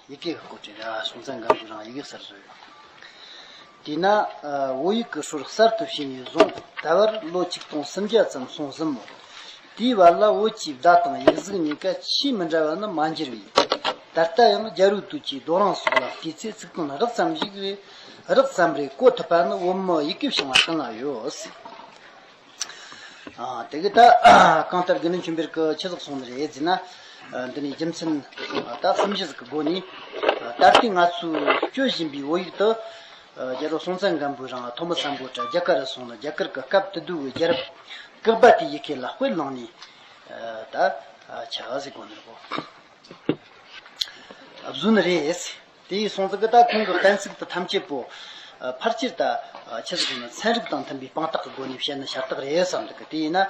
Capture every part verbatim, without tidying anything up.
ཡི་གེ་གི་སྐོར་དྲིས་ར། སྲོང་བཙན་སྒམ་པོའི་རིང་ཡི་གེ་གསར་བཟོ་ཡོད། དེས་ན། ཨ། བོད་ཡིག་གི་སྲོལ་གསར་དུ་ཕྱིན་ནས་བཟུང་ད་བར་ལོ་ཆིག་སྟོང་སུམ་བརྒྱ་ཙམ་སོང་ཟིན་མོད། དེའི་བར་ལ་བོད་ཀྱི་བརྡ་དང་ཡིག་གཟུགས་གཉིས་ཀ་ཆེས་མི་འདྲ་བ་ནི་མ་འགྱུར་བས། ད་ལྟ་ཡང་རྒྱལ་པོའི་དུས་ཀྱི་རྡོ་རིང་སོགས་ལ་བལྟས་ཚེ་ཚིག་དོན་རགས་ཙམ་ཞིག་རེ། རགས་ཙམ་རེ་གོ་ཐུབ་པ་ནི་བོད་མི་ཡི་གེ་སྦྱང་བ་ཀུན་ལ་ཡོད། ཨ། དེ་གི་ད་གང་ལྟར་དགེ་འདུན་ཆོས་འཕེལ་གྱིས་ཆི་ཟིག་གསུངས་ནི་རེད་ཟེར་ན། ཨ། འདི་ནས་རྒྱུ་མཚན་ད་གསུམ་བཞི་ཟིག་གི་སྒོ་ནས། ཨ། ད་ལྟའི་ང་ཚོས་སྤྱོད་བཞིན་པའི་བོད་ཡིག་དེ། ཨ། རྒྱལ་པོ་སྲོང་བཙན་སྒམ་པོའི་རིང་ཐོན་མི་སམ་བྷོ་ཊ་རྒྱ་གར་རུ་སོང་ནས་རྒྱ་གར་གྱི་སྐབས་དེ་དུས་ཀྱི་རྒྱལ་རབས་བཀག་པ་དེའི་ཡི་གེ་ལ་དཔེ་བླངས་ནས། ཨ། ད་ཆ་ཟིག་གོ་ནི་རེད་གོ། བཟོས་ནི་རེད། དེའི་སོང་ཙང་གི་ད་ཁོང་གི་གཏན་ཚིགས་དེ་ཐམས་ཅད་པོ། ཨ། ཕལ་ཆེར་ད། ཨ། ཆི་ཟེར་ན་ཚན་རིག་དང་མཐུན་པའི་དཔང་རྟགས་ཀྱི་སྒོ་ནས་བཤད་ན་ཤ་སྟག་རེད་བསམ་འདུག་གི། དེ་ཡིན་ན་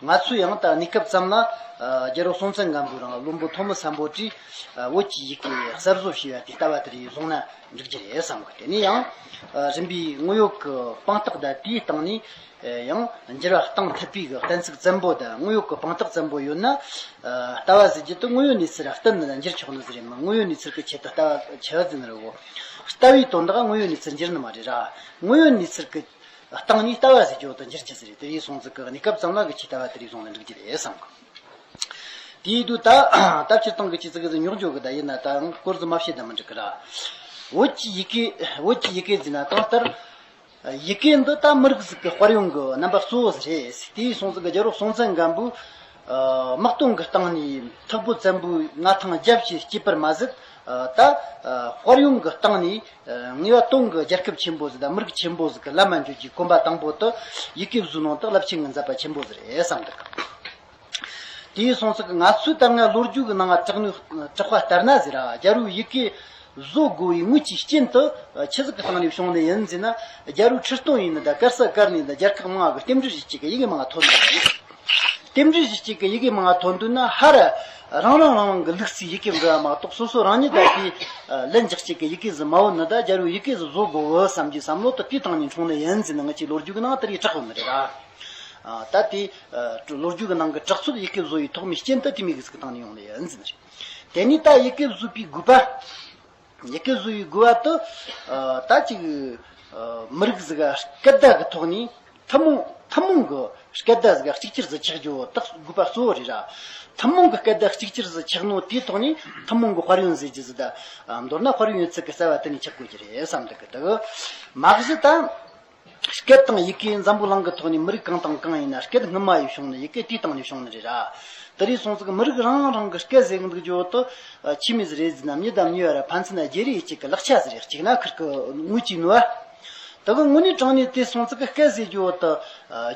ང་ཚོས་ཡང་ད་གནས་སྐབས་ཙམ་ལ། ཨ། རྒྱལ་པོ་སྲོང་བཙན་སྒམ་པོའི་རིང་བློན་པོ་ཐོན་མི་སམ་བྷོ་ཊས། ཨ། བོད་ཀྱི་ཡི་གེ་གསར་བཟོ་བྱས་པ་དེའི་ལྟ་བ་དེ་རེད་བཟུང་ན་འགྲིག་རྒྱུ་རེད་བསམ་གི། དེ་ནས་ཡང་། ཨ། རིམ་པས་དངོས་ཡོད་ཀྱི་དཔང་རྟགས་དང་དེའི་སྟེང་ནས། ཨ། ཡང་འགྱུར་བ་གཏང་ཐུབ་པའི་གི་གཏན་ཚིགས་བཙན་པོ་དང་དངོས་ཡོད་ཀྱི་དཔང་རྟགས་བཙན་པོ་ཡོད་ན། ཨ། ལྟ་བ་ཟེར་རྒྱུ་དེ་དངོས་ཡོད་གནས་ཚུལ་ར་བསྟུན་ནས་འགྱུར་ཆོག་ནི་ཟིག་རེད་མོད། དངོས་ཡོད་གནས་ཚུལ་གྱི་ཆེད་དུ་ལྟ་བ་ཆི་ཟེར་ནི་རེད་གོ། ལྟ་བའི་དོན་དག་དངོས་ཡོད་གནས་ཚུལ་འགྱུར་ནི་མ་རེད་ར། དངོས་ཡོད་གནས་ཚུལ་གྱི་སྟེང་ནས་ལྟ་བ་ཟེར་རྒྱུ་དེ་འགྱུར་རྒྱུ་ཟིག་རེད། དེ་ཡིན་སོང་ཙང་གི་གནས་སྐབས་ཙམ་ལ་གི་ཆེད་ལྟ་བ་དེ་རེད་བཟུང་ན་འགྲིག་རྒྱུ་རེད་བསམ་གི། དེའི་དུས་ད་ད་སྤྱིར་བཏང་གི་ཆི་ཟིག་གི་ཟིག་རྙོག་འཇོག་གི་ད་ཡིན་ན་ད་སྐོར་ཟིག་མ་བཤད་ད་མི་འགྲིག་གི་ར། བོད་ཀྱི་ཡི་གེ། བོད་ཀྱི་ཡི་གེ་ཟེར་ན་གང་ལྟར། ཡི་གེ་འདི་ད་མི་རིགས་ཟིག་གི་དཔལ་ཡོན་གྱི་རྣམ་པ་གཙོ་བོ་ཟིག་རེད། དེ་ཡིན་སོང་ཙང་གི་རྒྱལ་པོ་སྲོང་བཙན་སྒམ་པོས། ཨ། དམག་དོན་གྱི་སྟེང་ནས་ཐུག་པོ་བཙན་པོའི་མངའ་ཐང་རྒྱ་ཆེར་བསྐྱེད་པར་མ་ཟད། ཨ། ད། ཨ། དཔལ་ཡོན་གྱི་སྟེང་ནས། ཨ། ངེས་པ་དོན་གྱི་རྒྱལ་ཁབ་ཆེན་པོ་ཟིག་དང་མི་རིགས་ཆེན་པོ་ཟིག་གི་ལམ་མ་འཇུག་རྒྱུའི་གོམ་པ་དང་པོ་དེ་ཡི་གེ་བཟོས་ནོ་དེ་རླབས་ཆེན་གྱི་མཛད་པ་ཆེན་པོ་ཟིག་རེད་བསམ་འདུག། དེ་ཡིན་སོང་ཙང་གི་ང་ཚོའི་ད་སྔ་ལོ་རྒྱུས་ཀྱི་ནང་ང་གྲགས་ནི། གྲགས་པ་ལྟར་ན་ཟེར་ར། རྒྱལ་པོའི་ཡི་གེ་བཟོ་དགོས་པའི་དངོས་ཀྱི་རྐྱེན་དེ་ཆི་ཟིག་གི་སྟེང་ནས་བྱུང་ནི་ཡིན་ཟེར་ན། རྒྱལ་པོའི་ཁྲི་སྟོན་ཡིན་ནི་ད་གར་ས་གར་ནས་ད་རྒྱལ་ཁག་མང་གི་རྟེན་འབྲེལ་གྱི་གཅིག་གི་ཡི་གེ་མང་ཐོན་ནི། རྟེན་འབྲེལ་གྱི་གཅིག་གི་ཡི་གེ་མང་ཐོན་དུས་ན་ཧ་ར་རང་རང་རང་རང་གི་ལུགས་སྲོལ་ཡི་གེ་འབྲི་བ་མ་གཏོགས་སོ་སོ་རང་ཉིད་ད་དེ་ལན་རྒྱག་གཅིག་གི་ཡི་གེ་ཟིག་མ་བོ་ནི་ད་རྒྱལ་པོའི་ཡི་གེ་ཟིག་བཟོ་དགོས་བོ་བསམ་རྒྱུའི་བསམ་བློ་དེ་དེའི་སྟེང་ནས་འཁྲུངས་ནི་ཡིན་ཟེར་ནི་ང་ཅིག་ལོ་རྒྱུས་ཀྱི་ནང་དེ་རིགས་གྲགས་ཡོད་ནི་རེད་ར། ཨ། ད་དེ། ཨ། ལོ་རྒྱུས་ཀྱི་ནང་གི་གྲགས་ཚོད་ཡི་གེ་བཟོ་བའི་ཐོག་མའི་རྐྱེན་དེ་དེ་མོ་གི་ཟིག་གི་སྟེང་ནས་ཡོང་ནི་ཡིན་ཟེར་ནི་རེད། དེ་ནས་ད་ཡི་གེ་བཟོ་བའི་དགོས་པ། ཡི་གེ་བཟོ་བའི་དགོས་པ་དེ། ཨ། ད་ཅིག་ཨ། མི་རིགས་ཟིག་ག་སྐད་བརྡ་གི་ཐོག་ནས་ཐུན་མོང་ཐུན་མོང་གི་སྐད་བརྡ་ཟིག་ག་གཅིག་གྱུར་ཟིག་ཆགས་རྒྱུ་དེ་དགོས་པ་གཙོ་བོ་རེད་ར། ཐུན་མོང་གི་སྐད་བརྡ་གཅིག་གྱུར་ཟིག་ཆགས་ནོ་དེའི་ཐོག་ནས་ཐུན་མོང་གི་དཔལ་ཡོན་ཟེར་རྒྱུ་ཟིག་ད། ཨ། མདོར་ན་དཔལ་ཡོན་ཡོད་ཚད་གི་རྩ་བ་དེ་ནས་ཆགས་དགོས་ཀྱི་རེད་བསམ་འདུག་གི། དེ་གི་མ་གཞི་ད། སྐད་དང་ཡི་གེ་འཛམ་བུ་གླིང་གི་ཐོག་ནས་མི་རིགས་གང་དང་གང་ཡིན་ན་སྐད་སྔོན་མ་ཡིས་བྱུང་ནི་ཡི་གེ་དེའི་སྟེང་ནས་བྱུང་ནི་རེད་ར། དེ་རེད་སོང་ཙང་མི་རིགས་རང་རང་གི་སྐད་ཟེར་གི་འདུག་རྒྱུ་དེ་ཆི་མོ་ཟིག་རེད་ཟེར་ན། མྱི་དང་མྱི་བར་ཕན་ཚུན་བརྗེ་རེས་གཅིག་གི་ལག་ཆ་ཟིག་རེད། གཅིག་ན་ཁིར་གི་དངུལ་གྱི་ནུ་བ། དེ་གི་དངོས་གནས་དྲང་གནས་དེ་སོང་ཙང་གི་སྐད་ཟེར་རྒྱུ་དེ་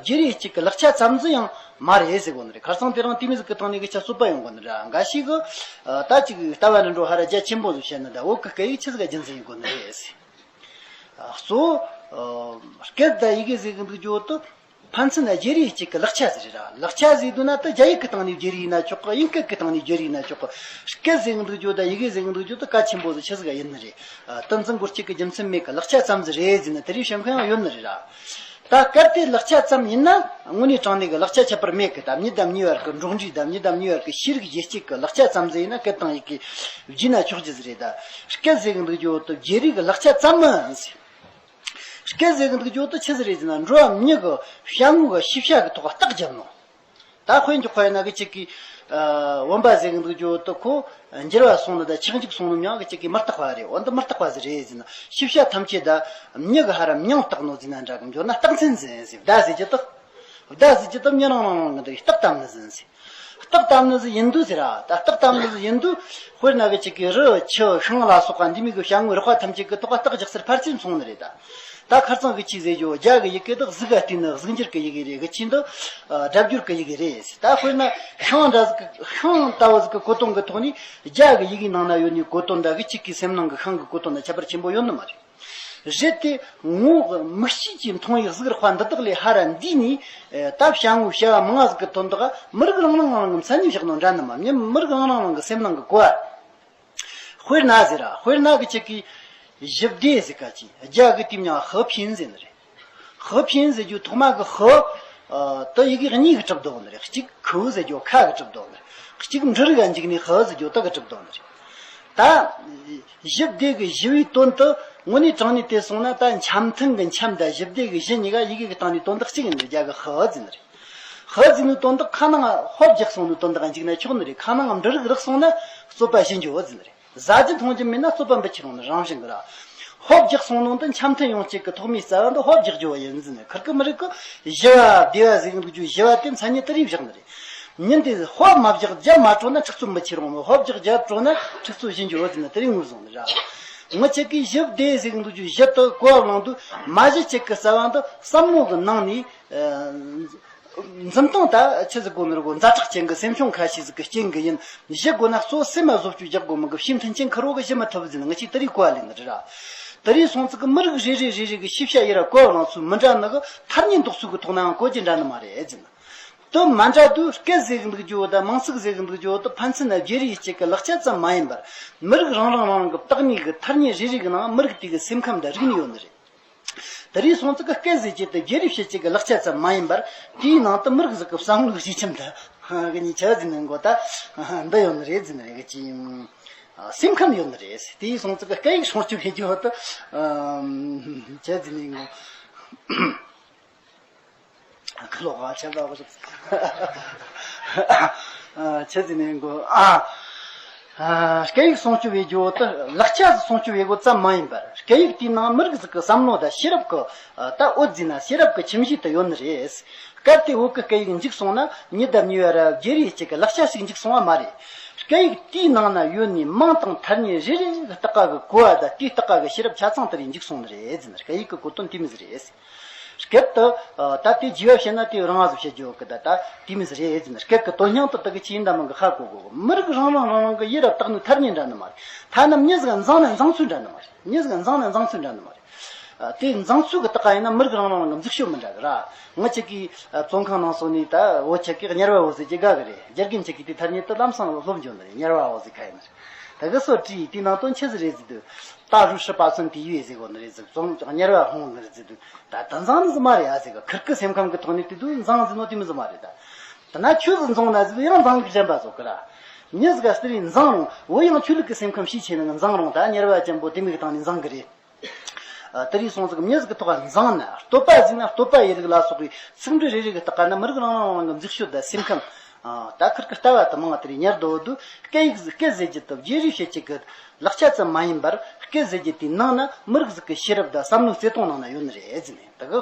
བརྗེ་རེས་གཅིག་གི་ལག་ཆ་ཙམ་ཟིག་ཡང་མ་རེད་ཟེར་གོ་ནི་རེད། ཁར་སང་དེ་རིང་དེ་མོ་ཟིག་གི་སྟེང་ནས་གི་ཆ་རྩོད་པ་ཡོང་གོ་ནི་རེད། འགའ་ཞིག་གི་ད་ཅིག་ལྟ་བ་འདྲ་འགྲོ་ཧ་ར་རྒྱ་ཆེན་པོ་ཟིག་བཤད་ནི་ད་བོད་གི་སྐད་ཡིག་ཆི་ཟིག་ག་རྒྱུ་མཚན་ཡིན་གོ་ནི་རེད་ཟེར། གཙོ་བོ། སྐད་དང་ཡི་གེ་ཟེར་གི་འདུག་རྒྱུ་དེ་ཕན་ཚུན་བརྗེ་རེས་གཅིག་གི་ལག་ཆ་ཟིག་རེད་ར། ལག་ཆ་ཟེར་དུས་ན་དེ་རྒྱ་ཡིག་གི་སྟེང་ནས་བརྗེ་རེས་ཡིན་ན་ཆོག་གི། དབྱིན་སྐད་ཀྱི་སྟེང་ནས་བརྗེ་རེས་ཡིན་ན་ཆོག་གི། སྐད་ཟེར་གི་འདུག་རྒྱུ་དང་ཡི་གེ་ཟེར་གི་འདུག་རྒྱུ་དེ་གལ་ཆེན་པོ་ཟིག་ཆི་ཟིག་ཡིན་ནི་རེད། ཨ། དེ་འཛིན་དགོས་གཅིག་གི་རྒྱུ་མཚན་མེད་གི། ལག་ཆ་ཙམ་ཟིག་རེད་ཟེར་ན་དེ་རིགས་བཤད་མཁན་ཡང་ཡོད་ནི་རེད་ར། ད་གལ་ཏེ་ལག་ཆ་ཙམ་ཡིན་ན་དངོས་གནས་དྲང་གནས་ཀྱི་ལག་ཆ་ཁྱད་པར་མེད་གི། ད་མྱི་དང་མྱི་བར་གྱི་འགྲོགས་འདྲིས་དང་མྱི་དང་མྱི་བར་གྱི་ཤེས་རིག་བརྗེ་གཅིག་གི་ལག་ཆ་ཙམ་ཟིག་ཡིན་ན་སྐད་དང་ཡི་གེ་བརྗེས་ན་ཆོག་རྒྱུ་ཟིག་རེད། ད་སྐད་ཟེར་གི་འདུག་རྒྱུ་དེ་བརྗེ་རེས་ཀྱི་ལག་ཆ་ཙམ་མིན་ཟེར། སྐད་ཟེར་གི་འདུག་རྒྱུ་དེ་ཆི་ཟིག་རེད་ཟེར་ན། འགྲོ་བ་མྱི་གི་བྱ་དངོས་གི་ཤེས་བྱ་གི་ཐོག་རྟགས་བརྒྱབ་ནོ། ད་དཔེ་འཇོག་པ་ཡིན་ན་གི་གཅིག་གིས། ཨ། བུམ་པ་ཟེར་གི་འདུག་རྒྱུ་དེ་ཁོ་འགྱུར་བ་སོང་ནི་ད་ཆག་འཇིག་སོང་ནི་མྱང་གི་གཅིག་གིས་མི་རྟག་པ་རེད། འོ་འདི་མི་རྟག་པ་ཟིག་རེད་ཟེར་ན། ཤེས་བྱ་ཐམས་ཅད་ད་མྱི་གི་ཧ་ར་མྱིང་བཏགས་ནོ་ཟེར་ན་འདྲ་གི། འབྱོར་ན་རྟགས་མཚན་ཟིག་ཡིན་ཟེར། བརྡ་ཟེར་རྒྱུ་དེ། བརྡ་ཟེར་རྒྱུ་དེ་མྱི་རང་རང་རང་གི་འདི་རྟགས་བཏབ་ནི་ཟིག་ཡིན་ཟེར། རྟགས་བཏབ་ནི་ཟིག་ཡིན་དུས་ཟེར་ར། ད་རྟགས་བཏབ་ནི་ཟིག་ཡིན་དུས་དཔེར་ན་གི་གཅིག་གིས་རི་ཆུ་ཤིང་ལ་སོགས་པ་འདི་མོ་གི་བྱ་དངོས་རིག་པ་ཐམས་ཅད་ཀྱི་ཐོག་རྟགས་རྒྱག་སར་ཕལ་ཆེར་མཚུངས་ནི་རེད་ད། ད་ཁར་སང་གི་ཆི་ཟེར་རྒྱུ། རྒྱ་གི་ཡི་གེ་དེ་གཟུགས་ག་བལྟས་ནི་གཟུགས་འགྱུར་གི་ཡི་གེ་རེད། གི་ཆི་འདི་སྒྲ་སྦྱོར་གི་ཡི་གེ་རེད་ཟེར། ད་དཔེར་ན་ཤིང་འདྲ་ཟིག་གི། ཤིང་ལྟ་བུ་ཟིག་གི་གོ་དོན་གི་ཐོག་ནས་རྒྱ་གི་ཡི་གེའི་ནང་ན་ཡོད་ནི་གོ་དོན་འདྲ་གི་གཅིག་གི་སེམས་ནང་གི་ཤིང་གི་གོ་དོན་དང་ཁྱད་པར་ཆེན་པོ་ཡོད་ནི་མ་རེད། རེད་དེ། ངོ་མིག་ཤེས་ཀྱིས་མཐོང་བའི་གཟུགས་རིག་པ་འདི་དག་ལས་ཧ་ར་འདས་ནས། ད་བྱ་དངོས་བྱ་བ་མང་ང་ཟིག་གི་དོན་དག་མི་རིགས་རང་རང་རང་རང་གི་མཚན་ཉིད་བཞག་ནོ་འདྲ་ནི་མ། མྱི་མི་རིགས་རང་རང་རང་གི་སེམས་ནང་གི་གོ་བ། དཔེར་ན་ཟེར་ར། དཔེར་ན་གི་གཅིག་གིས་གཞི་བདེ་ཟེར་ག་ཅིག་རྒྱ་གི་དེ་མྱིང་ཧི་ཕིན་ཟེར་ནི་རེད། ཧི་ཕིན་ཟེར་རྒྱུ་ཐོག་མ་གི་ཧི། ཨ། དེ་ཡི་གེ་གཉིས་གིས་གྲུབ་འདུག་ནི་རེད། གཅིག་ཁུ་ཟེར་རྒྱུ་ཁ་གིས་གྲུབ་འདུག་ནི་རེད། གཅིག་འབྲུ་རིགས་ག་འཇུག་ནས་ཧི་ཟེར་རྒྱུ་དེ་གིས་གྲུབ་འདུག་ནི་རེད། ད་ གཞི་སྡེ་གི་གཞི་པའི་དོན་དུ་དངོས་གནས་དྲང་གནས་དེ་སོང་ན། ད་འཆམ་མཐུན་གྱི་འཆམ་དང་གཞི་སྡེ་གི་གཞི་གཉིས་ཀ་ཡི་གེ་གི་སྟེང་ནས་དོན་དག་གཅིག་ཡིན་ནོ། རྒྱ་གི་ཧི་ཟེར་ནི་རེད། ཧི་ཟེར་ནི་དོན་དག་ཁ་ནང་ཧོབ་རྒྱག་སོང་ནི་དོན་དག་འཇུག་ན་ཆོག་ནི་རེད། ཁ་ནང་འབྲུ་རིགས་རག་སོང་ན་རྩོད་པ་ཞི་འགྱོ་ཟེར་ནི་རེད། ཟ་རྒྱུ་འཐུང་རྒྱུ་མེད་ན་རྩོད་པ་འབུད་ཁྱེར་འོང་ནི་རང་བཞིན་གི་ར། ཧོབ་རྒྱག་སོང་ནོ་འདི་འཆམ་མཐུན་ཡོང་བྱེད་ཀྱི་ཐོག་མའི་རྩ་བ་འདི་ཧོབ་རྒྱག་རྒྱུ་བ་ཡིན་ཟེར་ནི། ཁིར་གི་མི་རིགས་གི་བཞི་བ་སྡེ་བ་ཟེར་གི་འདུག་རྒྱུ། བཞི་བ་དེ་མཚན་ཉིད་དེ་རིགས་བཞག་ནི་རེད། ཉིན་དེ་ཧོབ་མ་བརྒྱག་རྒྱབ་མ་སྤྲོ་ན་འཁྲུག་རྩོད་མི་ཁྱེར་འོང་། ཧོབ་བརྒྱག་རྒྱབ་སྤྲོ་ན་འཁྲུག་རྩོད་ཞི་འགྱོ་ཟེར་ནི་དེ་རིགས་ངོས་བཟུང་ནི་ར། ངི་ཆེ་གི་བཞི་སྡེ་ཟེར་གི་འདུག་རྒྱུ། བཞི་དུ་གོ་བ་བླངས་དུས་མ་གཞི་ཆེ་གི་རྩ་བ་འདི་བསམ་བློ་གི་ནང་ནས། ཨ། འཛིན་སྟངས་ད་ཆི་ཟིག་གོ་ནི་རེད་གོ། ཛ་དྲག་ཅན་གི་སེམས་བྱུང་ཁ་ཤས་ཟིག་གི་རྐྱེན་གི་ཡིན། གཞི་དགོས་ན་གཙོ་སེམས་མ་བཟོ་བཅོས་རྒྱག་དགོས་མི་གི་ཕྱི་མཐུན་རྐྱེན་ཁེར་རོ་གི་གཞི་མི་ཐུབ་ཟིན། ངི་ཆེ་དེ་རིགས་གོ་བ་ལེན་ནི་རེད་ར། དེ་རིགས་སོང་ཙི་གི་མི་རིགས་རེ་རེ་རེ་རེ་གི་ཤེས་བྱ་ཡི་ར་གོ་བ་བླངས་ཚུལ་མི་འདྲ་ནི་གི་ཐ་སྙད་འདོགས་ཚུལ་གི་ཐོག་ནའང་གོ་རྒྱུ་འདྲ་ནི་མ་རེད་ཟིན། དོན་མ་འདྲ་དུས་སྐད་ཟེར་གི་འདུག་རྒྱུ་བོ་དང་མིང་ཚིག་ཟེར་གི་འདུག་རྒྱུ་བོ་དང་ཕན་ཚུན་ན་བརྗེ་རེས་གཅིག་གི་ལག་ཆ་ཙམ་མ་ཡིན་པར། མི་རིགས་རང་རང་རང་རང་གི་བཏགས་ནི་གི་ཐ་སྙད་རེ་རེ་གི་ནང་མི་རིགས་དེ་གི་སེམས་ཁམས་དང་རིག་གནས་ཡོད་ནི་རེད། དེ་རིང་སོང་ཙི་གི་སྐད་ཟེར་རྒྱུ་དེ་བརྗེ་རེས་བྱེད་ཅིག་གི་ལག་ཆ་ཙམ་མ་ཡིན་པར། དེའི་ནང་དུ་མི་རིགས་ཟིག་གི་བསམ་བློའི་གཞི་ཁྱིམ་དུ་གི་ཉིན་ཆ་ཟིན་ནས་མགོ་ད་འདི་ཡོད་ནི་རེད་ཟིན་ནི་རེད་གི་ཅི། སེམས་ཁམས་ཡོད་ནི་རེད། དེའི་སོང་ཙི་གི་སྐད་ཡིག་སྲུང་སྐྱོབ་བྱེད་རྒྱུ་དུ་ཆ་ཟིན་ནས་མགོ། ཁ་ལོག་ག་ཆ་ལ་བ་ཆ་ཟིན་ནས་མགོ་ཨ། ཨ། སྐད་ཡིག་སྲུང་སྐྱོབ་བྱེད་རྒྱུ་དེ་ལག་ཆ་སྲུང་སྐྱོབ་བྱེད་དགོས་ཙམ་མ་ཡིན་པར། སྐད་ཡིག་དེའི་ནང་མི་རིགས་ཟིག་གི་བསམ་བློ་དང་ཤེས་རབ་ཀྱི། ཨ། ད་འོད་ཟེར་ན་ཤེས་རབ་ཀྱི་ཁྱིམ་གཞིས་དེ་ཡོད་ནི་རེད། སྐབས་དེ་བོད་ཀྱི་སྐད་ཡིག་འཇིག་སོང་ན་ཉི་ལྡབ་གཉིས་པ་ར་བརྗེ་རེས་གཅིག་གི་ལག་ཆ་ཞིག་འཇིག་སོང་བ་མ་རེད། སྐད་ཡིག་དེའི་ནང་ན་ཡོད་ནི་མིང་དང་ཐ་སྙད་རེ་རེ་གི་ལྟག་ཀ་གི་གོ་བ་དང་དེའི་ལྟག་ཀ་གི་ཤེས་རབ་ཆ་ཚང་དེ་རེ་འཇིག་སོང་ནི་རེད་ཟེར་ན། སྐད་ཡིག་གི་གོ་དོན་དེ་མོ་ཟིག་རེད། སྐད་དུ། ད་དེ་རྒྱས་པ་བཤད་ན་དེ་རང་ང་ཟིག་བཤད་རྒྱུ་གི་ད་ད་དེ་མི་ཟིག་རེད་ཟེར་ན། སྐད་ཀྱི་དོན་སྙིང་དེ་དག་གི་ཆེས་འདའ་མང་གི་ཧ་གོ་གོ། མི་རིགས་རང་རང་རང་རང་གི་ཡི་རབས་དག་ནི་ཐར་ཉེ་འདྲ་ནི་མ་རེད། ཐ་ན་མྱི་ཟིག་འཛིང་ན་འཛིང་ཚུལ་འདྲ་ནི་མ་རེད། མྱི་ཟིག་འཛིང་ན་འཛིང་ཚུལ་འདྲ་ནི་མ་རེད། དེ་འཛིང་ཚུལ་གི་དག་ཡིན་ན་མི་རིགས་རང་རང་རང་གི་འཛུགས་ཤོག་མི་འདྲ་གི་ར། ངི་ཆེ་གི་བཙོན་ཁང་ནང་སོང་ནས་ད་བོད་ཆེ་གི་གཉེར་བ་བོ་ཟེར་གྱི་དགའ་གི་རེད། རྒྱ་རྒན་ཆེ་གི་དེ་ཐར་ཉེ་དུ་ལམ་སང་སློབ་འཇོན་ནི་རེད། གཉེར་བ་བོ་ཟེར་ཁ་ཡིན་ནི་རེད། ད་གི་སོ་བྲིས་དེ་ནང་དོན་ཆི་ཟིག་རེད་ཟེར་དུས། ད་རུ་ཧྲི་པ་ཚོན་དེ་ཡོད་ཟེར་གོ་ནི་རེད་ཟེར། བཙོན་གཉེར་བ་ཧོང་ནི་རེད་ཟེར་དུས། ད་ད་འཛིང་ནི་ཟིག་མ་རེད་ཨ་ཟེར་གི། ཁིར་གི་སེམས་ཁམས་གི་ཐོག་ནས་དེ་དུས་འཛིང་ཟེར་ནོ་དེ་མི་ཟིག་མ་རེད་ད། ད་ན་ཆོས་ཟིག་འཛིང་ན་ཟེར་དུས་ཡང་འཛིང་གི་དྲན་པ་བཟོ་གི་ར། མྱི་ཟིག་ག་སྟེར་ཡིན་འཛིང་རུང་བོད་ཡང་ཆོས་ལུགས་ཀྱི་སེམས་ཁམས་ཤས་ཆེ་ནི་འཛིང་རུང་ད་གཉེར་བ་ཅན་པོ་དེ་མིག་སྟེང་ནས་འཛིང་གི་རེད། ཨ། དེ་རིགས་སོང་ཙང་མྱི་ཟིག་གི་ཐོག་འཛིང་ན། བསྟོད་པ་ཟིག་ན་བསྟོད་པ་ཡི་ལུགས་ལ་སོགས་པའི་ཚིག་འབྲུ་རེ་རེ་གི་ལྟག་ན་མི་རིགས་རང་རང་རང་གི་འཛུགས་ཤོག་དང་སེམས་ཁམས། ཨ། ད་ཁིར་གི་ལྟ་བ་དུ་མང་དེ་རིགས་ཉར་དོ་དུ། སྐད་ཡིག་ཟིག་སྐད་ཟེར་རྒྱུ་དུ་བརྗེ་རེས་བྱེད་ཀྱི་གི་ལག་ཆ་ཙམ་མ་ཡིན་པར། སྐད་ཟེར་རྒྱུ་དེའི་ནང་ན་མི་རིགས་ཟིག་གི་ཤེས་རབ་དང་བསམ་བློའི་བརྩེ་དུང་ནང་ན་ཡོད་ནི་རེད་ཟེར་ནས། ད་གི་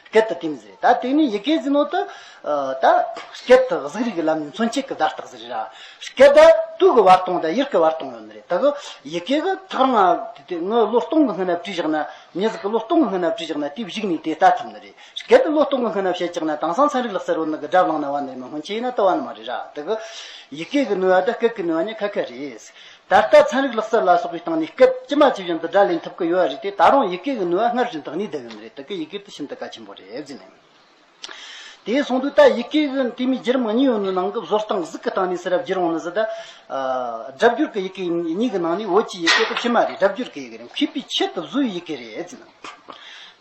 སྐད་དུ་དེ་མི་ཟེར། ད་དེ་ནི་ཡི་གེ་ཟེར་ནོ་དུ། ཨ། ད་སྐད་དུ་གཟུགས་རིས་ཀྱི་ལམ་ནས་མཚོན་བྱེད་ཀྱི་བརྡ་རྟགས་ཟིག་རེད་ར། སྐད་ད་དུ་གི་བར་སྟོང་དང་ཡུལ་གྱི་བར་སྟོང་ཡོད་ནི་རེད། ད་གི་ཡི་གེ་གི་ཐག་རིང་ང་དེ་དེ་ངི་ལོ་སྟོང་གི་སྔོན་ན་བྲིས་བཞག་ན། མྱི་ཟིག་གི་ལོ་སྟོང་གི་སྔོན་ན་བྲིས་བཞག་ན་དེ་བཞུགས་ནས་དེ་ལྟ་ཐུབ་ནི་རེད། སྐད་དུ་ལོ་སྟོང་གི་སྔོན་ན་བཤད་བཞག་ན་དེང་སང་ཚན་རིག་ལག་རྩལ་རོལ་ནི་གི་སྒྲ་བླངས་ན་བ་ནི་རེད་མ། སྔོན་ཆད་ཡིན་ན་ལྟ་བ་ནི་མ་རེད་ར། ད་གི་ཡི་གེ་གི་ནུས་པ་དང་སྐད་ཀྱི་ནུས་པ་གཉིས་ཁ་ཁ་རེད། ད་ལྟ་ཚན་རིག་ལག་རྩལ་ལ་སོགས་པའི་སྟེང་ནས་སྐད་ཇི་མ་ཇི་བཞིན་དུ་སྒྲ་ལེན་ཐུབ་ཀྱི་ཡོད་རེད་དེ། ད་རུང་ཡི་གེ་གི་ནུས་པ་སྔར་བཞིན་དུ་གནས་བསྡད་ཡོད་ནི་རེད། དེ་གི་ཡི་གེ་དེ་ཤིན་ཏུ་གལ་ཆེན་པོ་རེད་ཟེར་ནས། དེ་སོང་དུས་ད་ཡི་གེ་གི་དེ་མོའི་བརྒྱུད་རིམ་གཉིས་ཡོད་ནི་ནང་གི་བཟོ་སྟངས་གཟུགས་ཀྱི་སྟེང་ནས་ཟེར་ར་བརྒྱུད་རུང་ནི་ཟེར་ད། ཨ། སྒྲ་བསྒྱུར་གྱི་ཡི་གེ་གཉིས་ཀྱི་ནང་ནས་བོད་ཀྱི་ཡི་གེ་དེ་ཕྱི་མ་རེད། སྒྲ་བསྒྱུར་གྱི་ཡི་གེ་རེད། མཁས་པའི་ཆེད་དུ་བཟོ་བའི་ཡི་གེ་རེད་ཟེར་ནས།